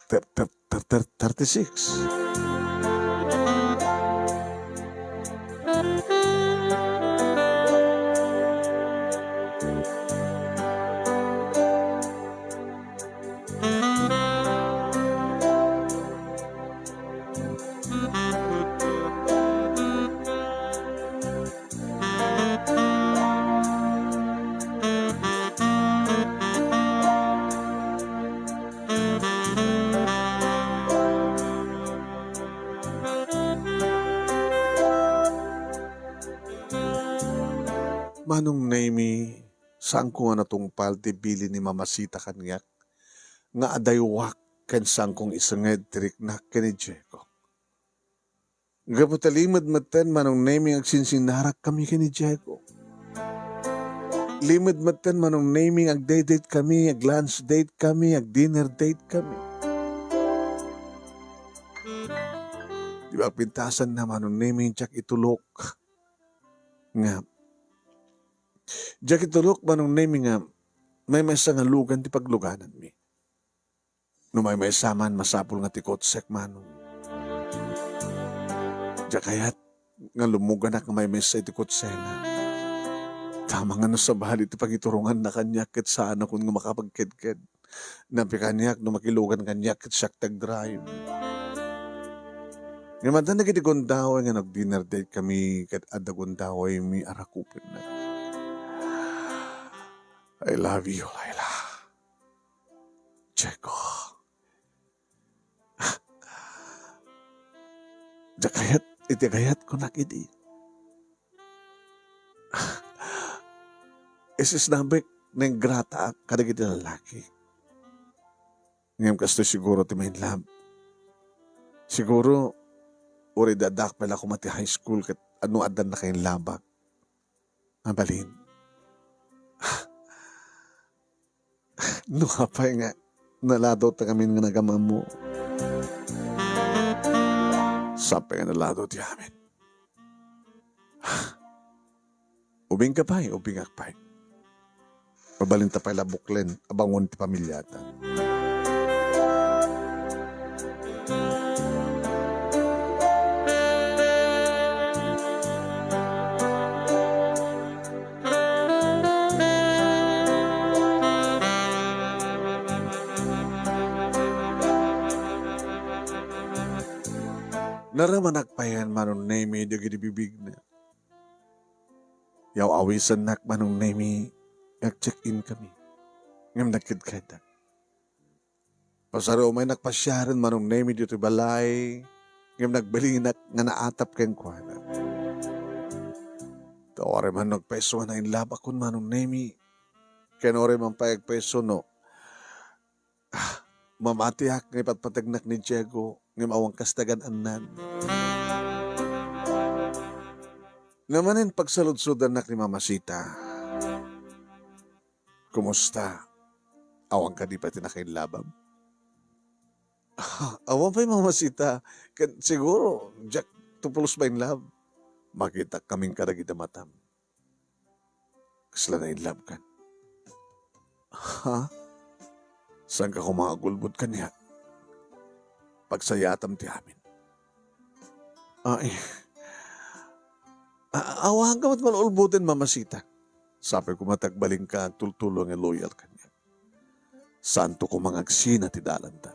ter-, ter-, ter-, ter-, thirty-six. Manong Nemy, saanko nga natungpal ti bilin ni Mama Sita kaniak nga adaywak ken saanko nga isenged ti riknak ken ni Diego. Gapu ta limed metten, Manong Nemy, nga agsinsinnarak kami ken ni Diego. Limed metten, Manong Nemy, nga agdaydaykami, aglunch date kami, agdinner date kami. Di ba, agpintasanna, Manong Nemy, diak itulok nga, diak itulok, Manong Nemy, nga maymaysa nga lugan ti paglugananmi. No maymaysa man, masapul nga ti kotsek, Manong. Diak kayat nga lumuganak nga maymaysa iti kotsena. Tama nga no sabali ti pangituronganna kaniak ket saanakon nga makapagkedked. Napi kaniak no makilugan kaniak ket siak ti agdrive. Ngem adda dagiti gundaway nga nag-dinner date kami ket adda gundawaymi a rakupenna. I love you, Laila. Diego. Diak kayat iti kayatko nak idi. Isisnabek nga ingrataak kadagiti lalaki. Ngem kastoy siguro ti main love. Siguro, uray addaak pay la koma ti high school ket no addan nakainlabak. Mabalin. No apay nga naladaw ta ngamin nga nagamammo. Sapay nga naladaw ti amin. Ubingka pay, ubingak pay. Mabalinta pay la buklen a bangon ti pamiliata. Naramanak payen, Manong Nemy, dagiti bibigna. Yaw-awisennak, Manong Nemy, nga ag-check-in kami. Ngem nagkedkeddak. Pasaro met a pasiaren, Manong Nemy, ditoy balay, ngem nagbalinak nga naatap kenkuana. Ta uray man no agpayso nga nainlabakon, Manong Nemy, ken uray man pay agpayso no, ah, mamatiak nga ipatpategnak ni Diego, ngem awan kas ti agan-annan. Namanen pagsaludsodannak ni Mama Sita. Kumusta? Awan kadi pay ti nakainlabam? Awan pay, Mama Sita. Ket siguro, diak to pulos ma-in love. Makitak kamin kadagiti matam. Kasla na-in love kan? Ha? Saanka koma nga agulbod kaniak? Pagsayatam ti amin. Ay. A-, awahanka met nga ulboden, Mama Sita. Sapay koma ti agbalinka nga agtultulo nga loyal kaniak. Saanto koma nga agsina ti dalanta.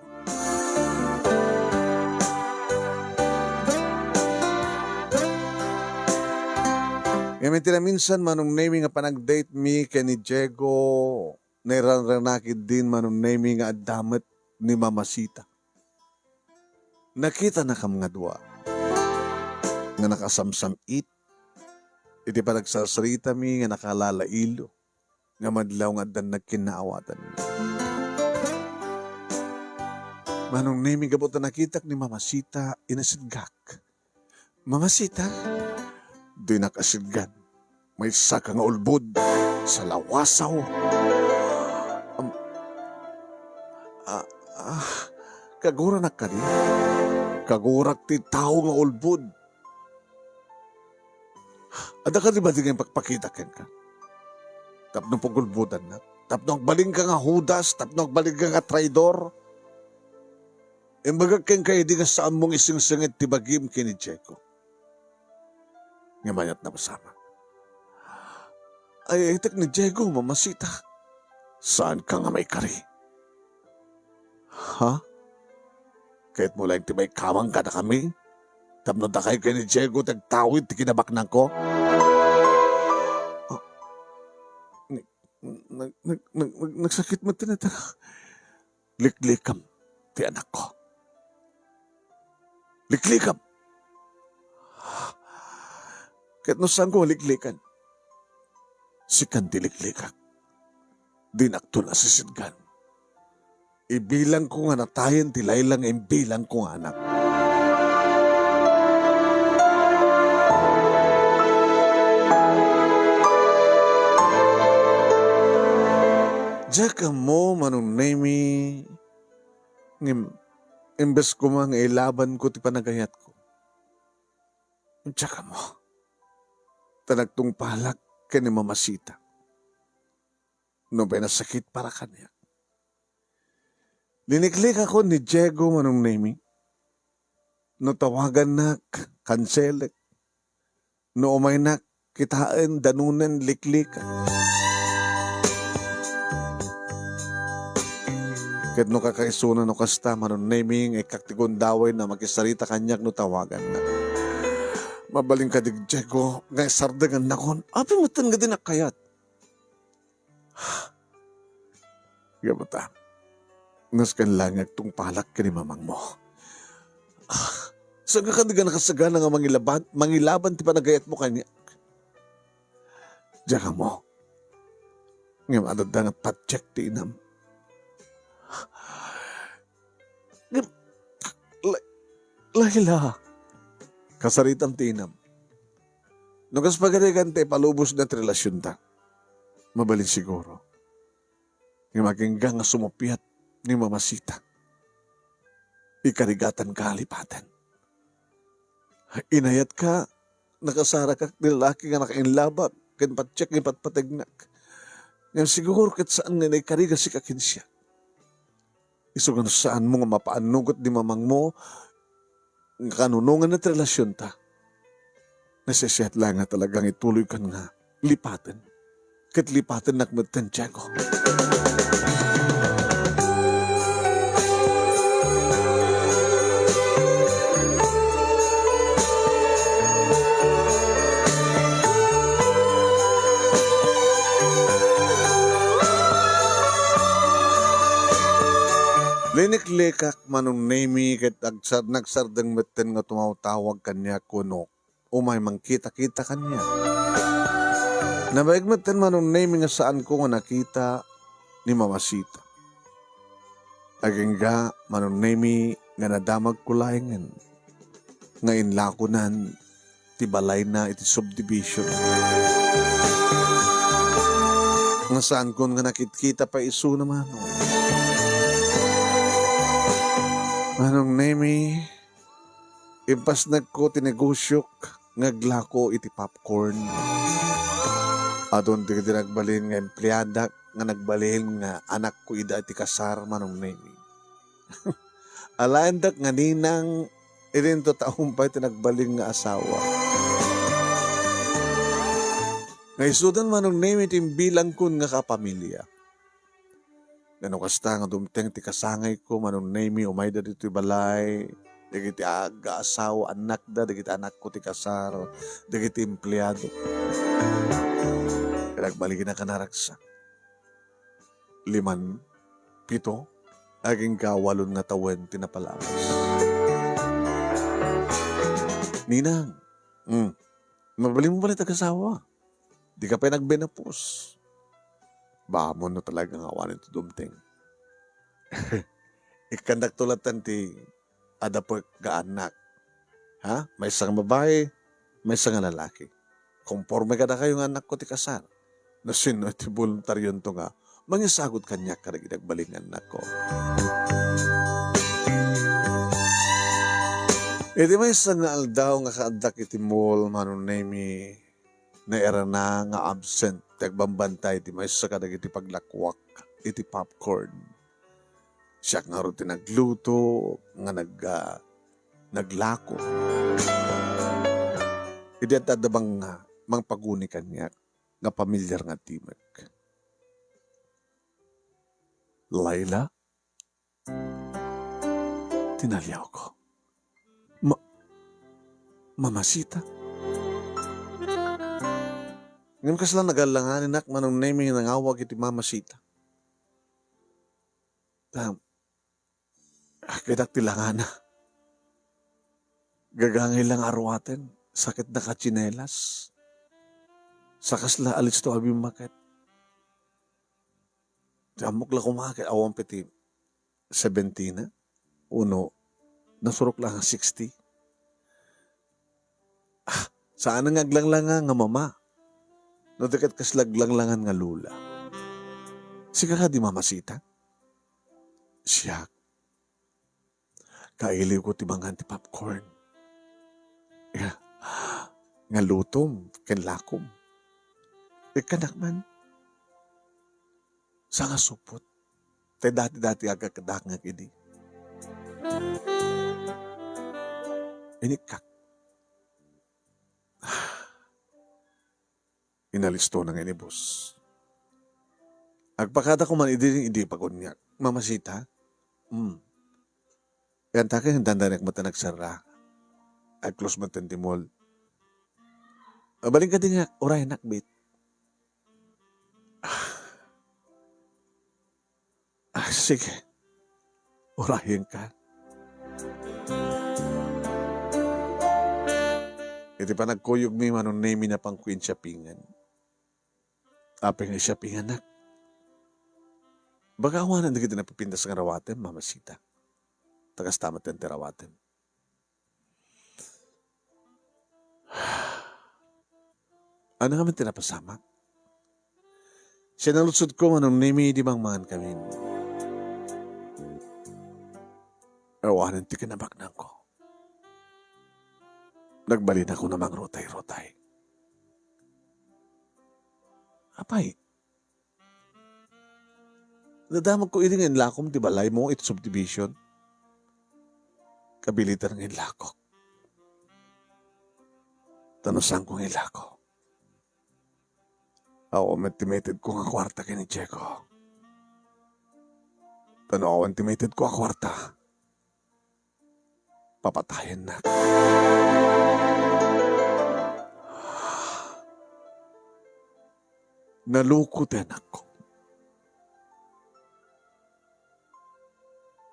Amin ti naminsan, Manong Nemi, nga panag-date mi ken ni Diego, nairanranak idin, Manong Nemi, nga adda met ni Mama Sita. Nakitanakam nga dua nga nakasamsam-it iti panagsarsarita mi nga nakalalailo nga madlaw nga addan nagkinnaawatan. Manong Nemi, gapu ta nakitak ni Mama Sita, inasitgak. Mama Sita, dinak asitgan. Maysa ka nga ulbod, salawasaw. Am, ah, ah, kaguranak kadi? Kagurak ti tao nga ulbod. Adda kadi bali nga ipakpakita kenka? Tapno pagulbodannak? Tapno agbalinka nga Judas? Tapno agbalinka nga traidor? Imbagak kenka idi nga saanmo nga isingsinged ti bagim ken ni Diego. Ngem aniat napasamak? Ay, itek ni Diego, Mama Sita. Saanka nga maikari? Ha? Kayatmo laeng ti maikamang kadakami? Tapno dakay ken ni Diego ti agtawid ti kinabaknangko? Ah, ni-, nag-, nag-, nag-, nag-, nagsakit met ti natanga. Liklikam ti anakko. Liklikam! Ket no saanko nga liklikan, sikan ti liklikak. Dinakton a sisitgan. Ibilangko nga natayen ti layla nga imbilangko nga anak. Diak ammo, Manong Nemi, ngem imbes koma nga ilabanko ti panagayatko, diak ammo ta nagtungpalak ken ni Mama Sita. No pay nasakit para kaniak. Liniklikakon ni Diego, Manong Nemi. No tawagannak, kanselek. No umaynak, kitaen, danunen, liklikak. Ket no kakaisuna no kasta, Manong Nemi, nga ikkak ti gundaway na makisarita kaniak no tawagannak. Mabalin kadi, Diego, nga isardengannakon? Apay metten nga dinak kayat? Gapu ta, nasken laeng nga agtungpalak ken ni mamangmo. Ah, saanka kadi nga nakasagana nga mangilaban, mangilaban ti panagayatmo kaniak? Diak ammo. Ngem adda nga patiek ti inam. Ngem, La-, Laila, kasaritam ti inam. No kas pagarigan ta ipalubosna ti relasionta, mabalin siguro. Ngem agingga nga sumuppiat ni Mama Sita. Ikarigatanka a lipaten. Inayatka, nakasarakak ti lalaki nga nakainlabak ken patiek nga ipatpategnak. Ngem siguro ket saan nga naikariga sika ken siak. Isu nga no saanmo nga mapaannugot ni mamangmo nga kanunonganna ti relasionta, nasisiat laeng nga talaga nga ituloykan nga lipaten. Ket lipatennak metten, Diego. Liniklikak, Manong Nemi, ket agsar-, nagsardeng metten nga tumawtawag kaniak wenno umay mangkitakita kaniak. Nabaig metten, Manong Nemi, nga saanko nga nakita ni Mama Sita. Agingga, Manong Nemi, nga nadamagko laengen nga inlakonan ti balayna iti subdivision. Nga saankon nga nakitkita pay isuna, Manong. Manong Nemi, impasnekko ti negosiok nga aglako iti popcorn. Adun dagiti nagbalin nga empleadak nga nagbalin nga anakko ida iti kasar, Manong Nemi. Alaendak nga ninang idinto ta umpay ti nagbalin nga asawa. Nga isudan, Manong Nemi, ti imbilangkon nga kapamilya. Ngem no kasta nga dumteng ti kasangayko, Manong Nemi, umayda ditoy balay, dagiti aagga asawa, annakda, dagiti anakko ti kasar, dagiti empleado. Nagbalinakan a ragsak. Liman, pito, agingga walon nga tawen ti napalabas. Ninang, mm, mabalinmo pay ti agasawam. Dika pay nagmenopause. Bamon no talaga nga awanen ti dumteng. Ikkannakto latta ti adda pek nga annak. Ha? Maysa nga babai, maysa nga lalaki. Konforme kadakayo nga annakko ti kasar. No sino ti boluntarionto nga mangisagod kaniak kadagiti agbalin nga annakko. Iti maysa nga aldaw nga kaaddak iti mall, Manong Nemy, nairana nga absent ti agbambantay iti maysa kadagiti paglakuak iti popcorn. Siak ngarud ti nagluto nga nag-, ah, naglako. Idi adda bang, ah, mangpaguni kaniak nga pamilyar nga timek. Laila, tinaliawko. Ma-, Mamasita? Ngem kasla nagallanganak, Manong Nemy, nangawag iti Mamasita. Ta, ah, kitak ti langana. Gagangay la nga aruaten, sakit na katsinelas. Sa kasla alisto a bimmaket. Ti ammok la koma ket awan pay ti seventy na, uno, nasurok la nga sixty. Ah, saan nga aglanglanga nga mama. No di ket kasla aglanglangan nga lola. Sika kadi Mamasita? Siak. Kailiwko ti mangan ti popcorn. Nga, nga lutom ken lakom. Ikkanak man. Sangasupot. Tay dati-dati agkakadakngek idi. Inikkak. Inalistona nga inibus. Agpakada ko man idi, idi paguniak. Mamasita? Hmm. Yan ta ken dandanek met a nagsarra. Ag-close met ti mall. Abalin ka di nga, uray nakbit. Ah, sige. Urayenka. Iti panagkuyogmi, Manong Nemy, napanko in shoppingan. Apay nga shoppinganak? Baga awanen dagiti napipintas nga rawatem, Mamasita. Ta kasta met ti rawatem. Ania ngamin ti napasamak? Sinaludsodko, Manong Nemy, idi mangmangan kamin. Awanen ti kinabaknangko. Nagbalinakon a mangrutay-rutay. Apay, nadamagko idi nga inlakom ti balaymo iti subdivision. Kabilitan nga inlakok. Ta no saanko nga ilako, awan met ti maitedko nga kuarta ken ni Diego. Ta no awan ti maitedko a kuarta, papatayennak. Naloko ti anakko.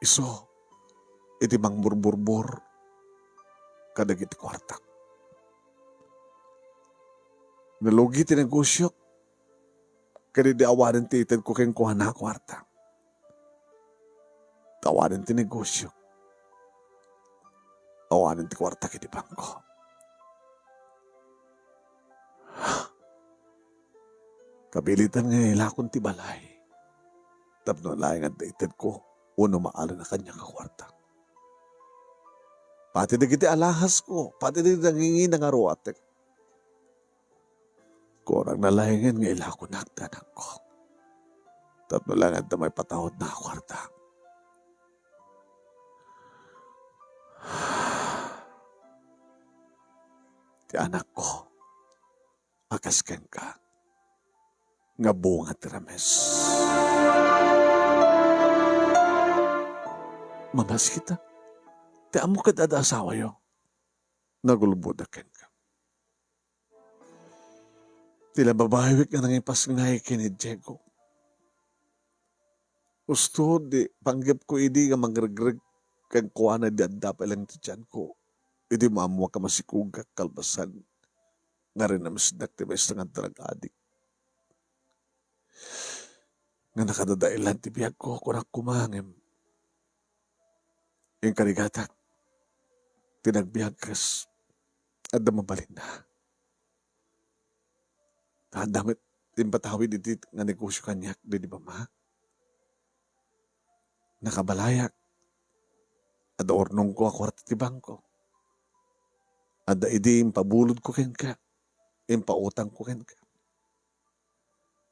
Isu iti mangburburbor kadagiti kuartak. Nalugi ti negosiok, ket idi awanen ti itedko kenkuana a kuarta. Ta awanen ti negosiok, awanen ti kuartak iti bangko. Kabilitan nga ilakon ti balay tapno laeng adda itedko wenno maalen a kaniak a kuarta. Pati dagiti alahas ko, pati dagiti nangingina nga ruatek, kurang na laengen nga ilakonak ti anakko tapno laeng adda maipataudna a kuarta. Ti anakko a kas kenka nga bunga ti rames. Mamasita? Ti ammok ket adda asawayo. Nagulboda kenka. Ti la babaywek nga nangipasngay ken ni Diego. Husto ti panggepko idi nga mangregreg kenkuana idi adda pay laeng ti tianko. Idi maammoak a masikogak kalpasan nga rinamesdak ti maysa nga drug addict. Nga nakadadaelan ti biagko, kunak koma, ngem inkarigatak ti nagbiag kas adda mabalinna. Ta adda met impatawid iti nga negosio kaniak, di, di ba, ma? Nakabalayak. Adda urnongko a kuarta ti bangko. Adda idi impabulodko kenka, impautangko kenka.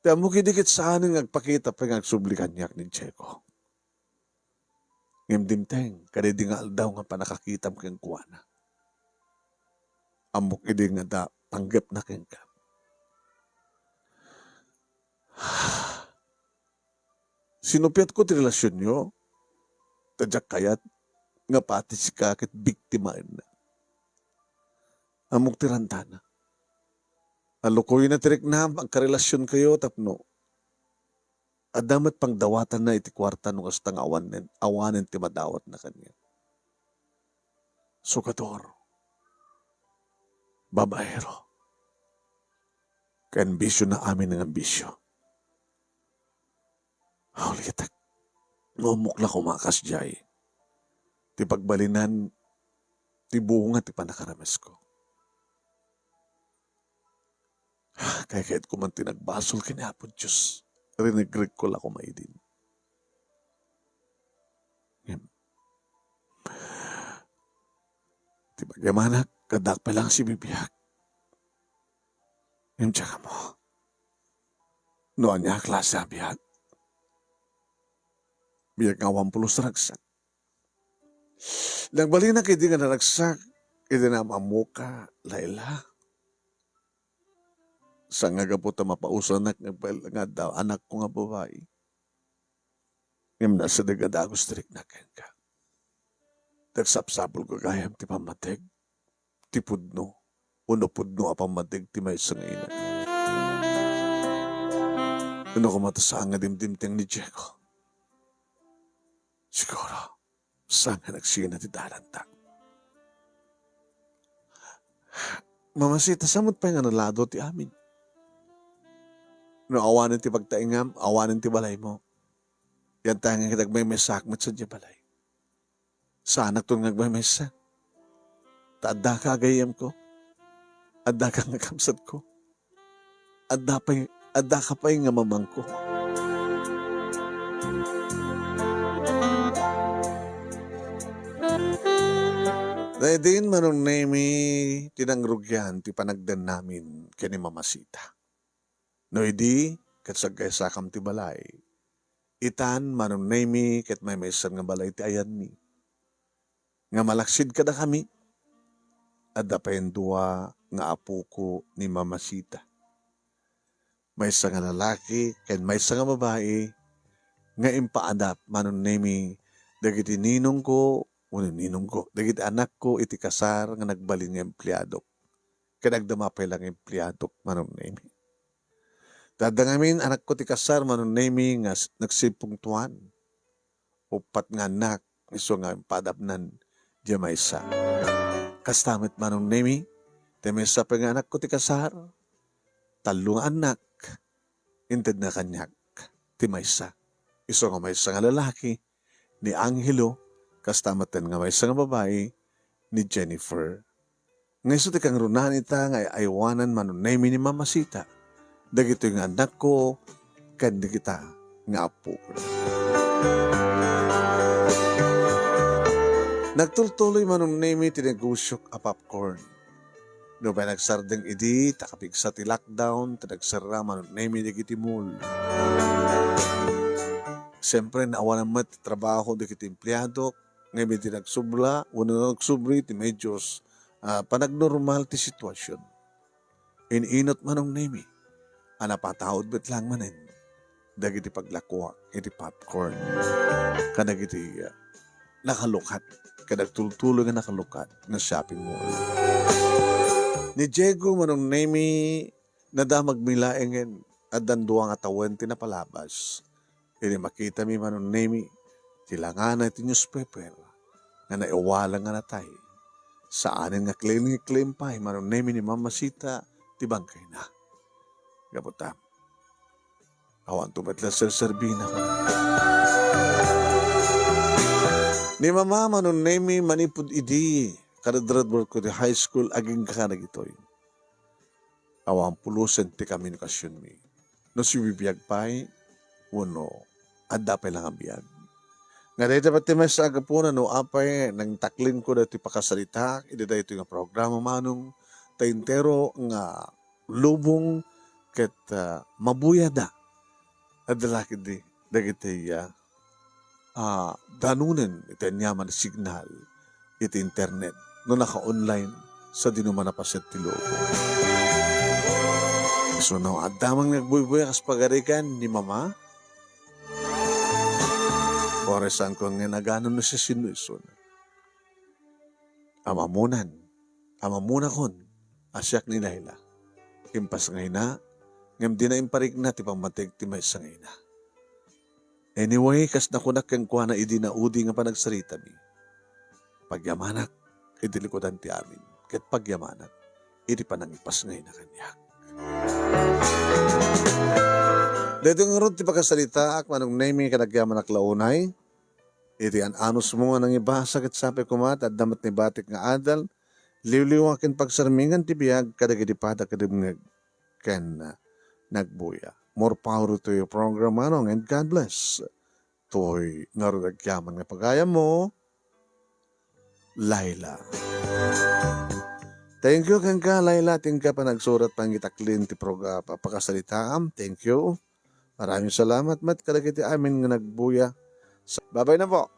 Ti ammok idi ket saanen nga agpakita pay nga agsubli kaniak ni Diego. Ngem dimteng, kadaydi nga aldaw nga pannakakitam kenkuana. Ammok idi nga adda panggepna kenka. Sinupiatko ti relasionyo, ta diak kayat nga pati sika ket biktimaenna. Ammok ti rantana. Allukoyna ti riknam, agkarelasionkayo tapno adda met pangdawatanna iti kuarta no kasta nga awanen, awanen ti madawatna kaniak. Sugador, babaero, ken bisiona amin nga bisio. Ulitek, no ammok la koma kasdiay ti pagbalinan ti bunga ti pannakaramesko. Kaykayatko man ti nagbasol ken ni Apo Dios. Rinegregko la koma idin. Ngem, ti pagyamanak, addaak pay laeng sibibiag. Ngem diak ammo no ania a klase a biag. Biag nga awan pulos a ragsak. Nagbalinak idi nga naragsak, idi naam-ammoka, Laila. Saan nga gapu ta mapausanak nga agbail-, nga adda anakko nga babai. Ngem nasideg a dagus ti riknak kenka. Nagsapsapulko gayam ti pammateg ti pudno, wenno pudno a pammateg ti maysa nga ina. Wenno koma ta saan nga dimdimteng ni Diego. Siguro, saan nga nagsina ti dalanta. Mamasita, saan met pay nga nalado ti amin? No awanen ti pagtaengam, awanen ti balaymo, yantangek ket agmaymaysaak met sadiay balay. Saanakton nga agmaymaysa. Ta addaka a gayyemko. Addaka nga kabsatko. Adda pay, addaka pay nga mamangko. Daydiin, Manong Nemy, ti nangrugian ti panagdannamin ken ni Mamasita. No idi, ket saggaysakam ti balay. Itan, Manong Nemy, ket maymaysan nga balay ti ayanmi. Nga malaksid kadakami, adda payen dua nga apoko ni Mamasita. Maysa nga lalaki ken maysa nga babai nga impaadap, Manong Nemy, dagiti ninongko, wenno ninongko, dagiti anakko iti kasar nga nagbalin nga empleadok. Ken agdama pay la nga empleadok, Manong Nemy. Ta adda ngamin anakko ti kasar, Manong Nemy, nga s-, nagsimpungtoan. Uppat nga annak, isu nga impaadapnan diay maysa. Kasta met, Manong Nemy, ti maysa pay nga anakko ti kasar, tallo nga annak, intedna kaniak ti maysa. Isu nga maysa nga lalaki, ni Angelo, kasta metten nga maysa nga babai, ni Jennifer. Nga isu ti kangrunaan ita nga ay-aywanan, Manong Nemy, ni Mamasita, dagitoy nga annakko ken dagita nga appok. Nagtultuloy, Manong Nemy, ti negosiok a popcorn. Nupay nagsardeng idi ta kapigsa ti lockdown, ta nagserra, Manong Nemy, dagiti mall. Siyempre, naawanan met ti trabaho dagiti empleadok, ngem idi nagsubla wenno nagsubli ti medios, ah, panagnormal ti situasion, in-inut, Manong Nemy, a napataud met laeng manen dagiti paglakuak iti popcorn kadagiti, ah, nakalukat. ket agtultuloy nga nakalukad nga shopping mall. Ni Diego, Manong Nemi, nadamagmi laengen, addan dua nga tawen ti napalabas. Idi makitami, Manong Nemi, ti langana iti newspaper nga naiwala nga natay. Saanen nga claim-claim pay, Manong Nemi, ni Mamasita ti bangkayna. Gapu ta, awanto met la serserbina. Ni Mama, Manong Nemi, manipud idi kadadradradko ti high school, agingga dagitoy. Awan pulosen ti komunikasionmi. No sibibiag pay, wenno adda pay la nga biag. Nga dayta pay ti maysa a gapuna no apay nangtaklinko daytoy pakasaritaak iti daytoy nga programa, Manong, ta entero nga lubong ket, ah, mabuyada. Adda la ketdi dagiti, ah, ah, danunen iti aniaman a signal iti internet no naka-online sadino man a paset ti lubong. Isu no adda man nga agbuybuya kas pagarigan ni Mama, orasanko nga nagano no siasino isuna. Amamunan, amamunakon a siak ni Laila. Impasngayna, ngem dina imparikna ti pammateg ti maysa nga ina. Anyway, kas nakunak kenkuana idi naudi nga panagsaritami, pagyamanak iti likudan ti amin, ket pagyamanak iti panangipasngayna kaniak. Daytoy ngarud ti pakasaritaak, Manong Nemi, ket agyamanak la unay iti an-anusmo nga nangibasa, ket sapay koma ta adda met ni batik nga adal, liwliwa ken pagsarmingan ti biag kadagiti padagdengngeg ken nagbuya. More power to your program, Manong, and God bless. Toy ngarud agyaman nga pagayammo, Laila. Thank you kenka, Laila, ti inka panagsurat, pangitaklin ti progra-, pa-, pakasaritaam. Thank you. Maraming salamat met kadagiti amin nga nagbuya. Sa-, babay na po.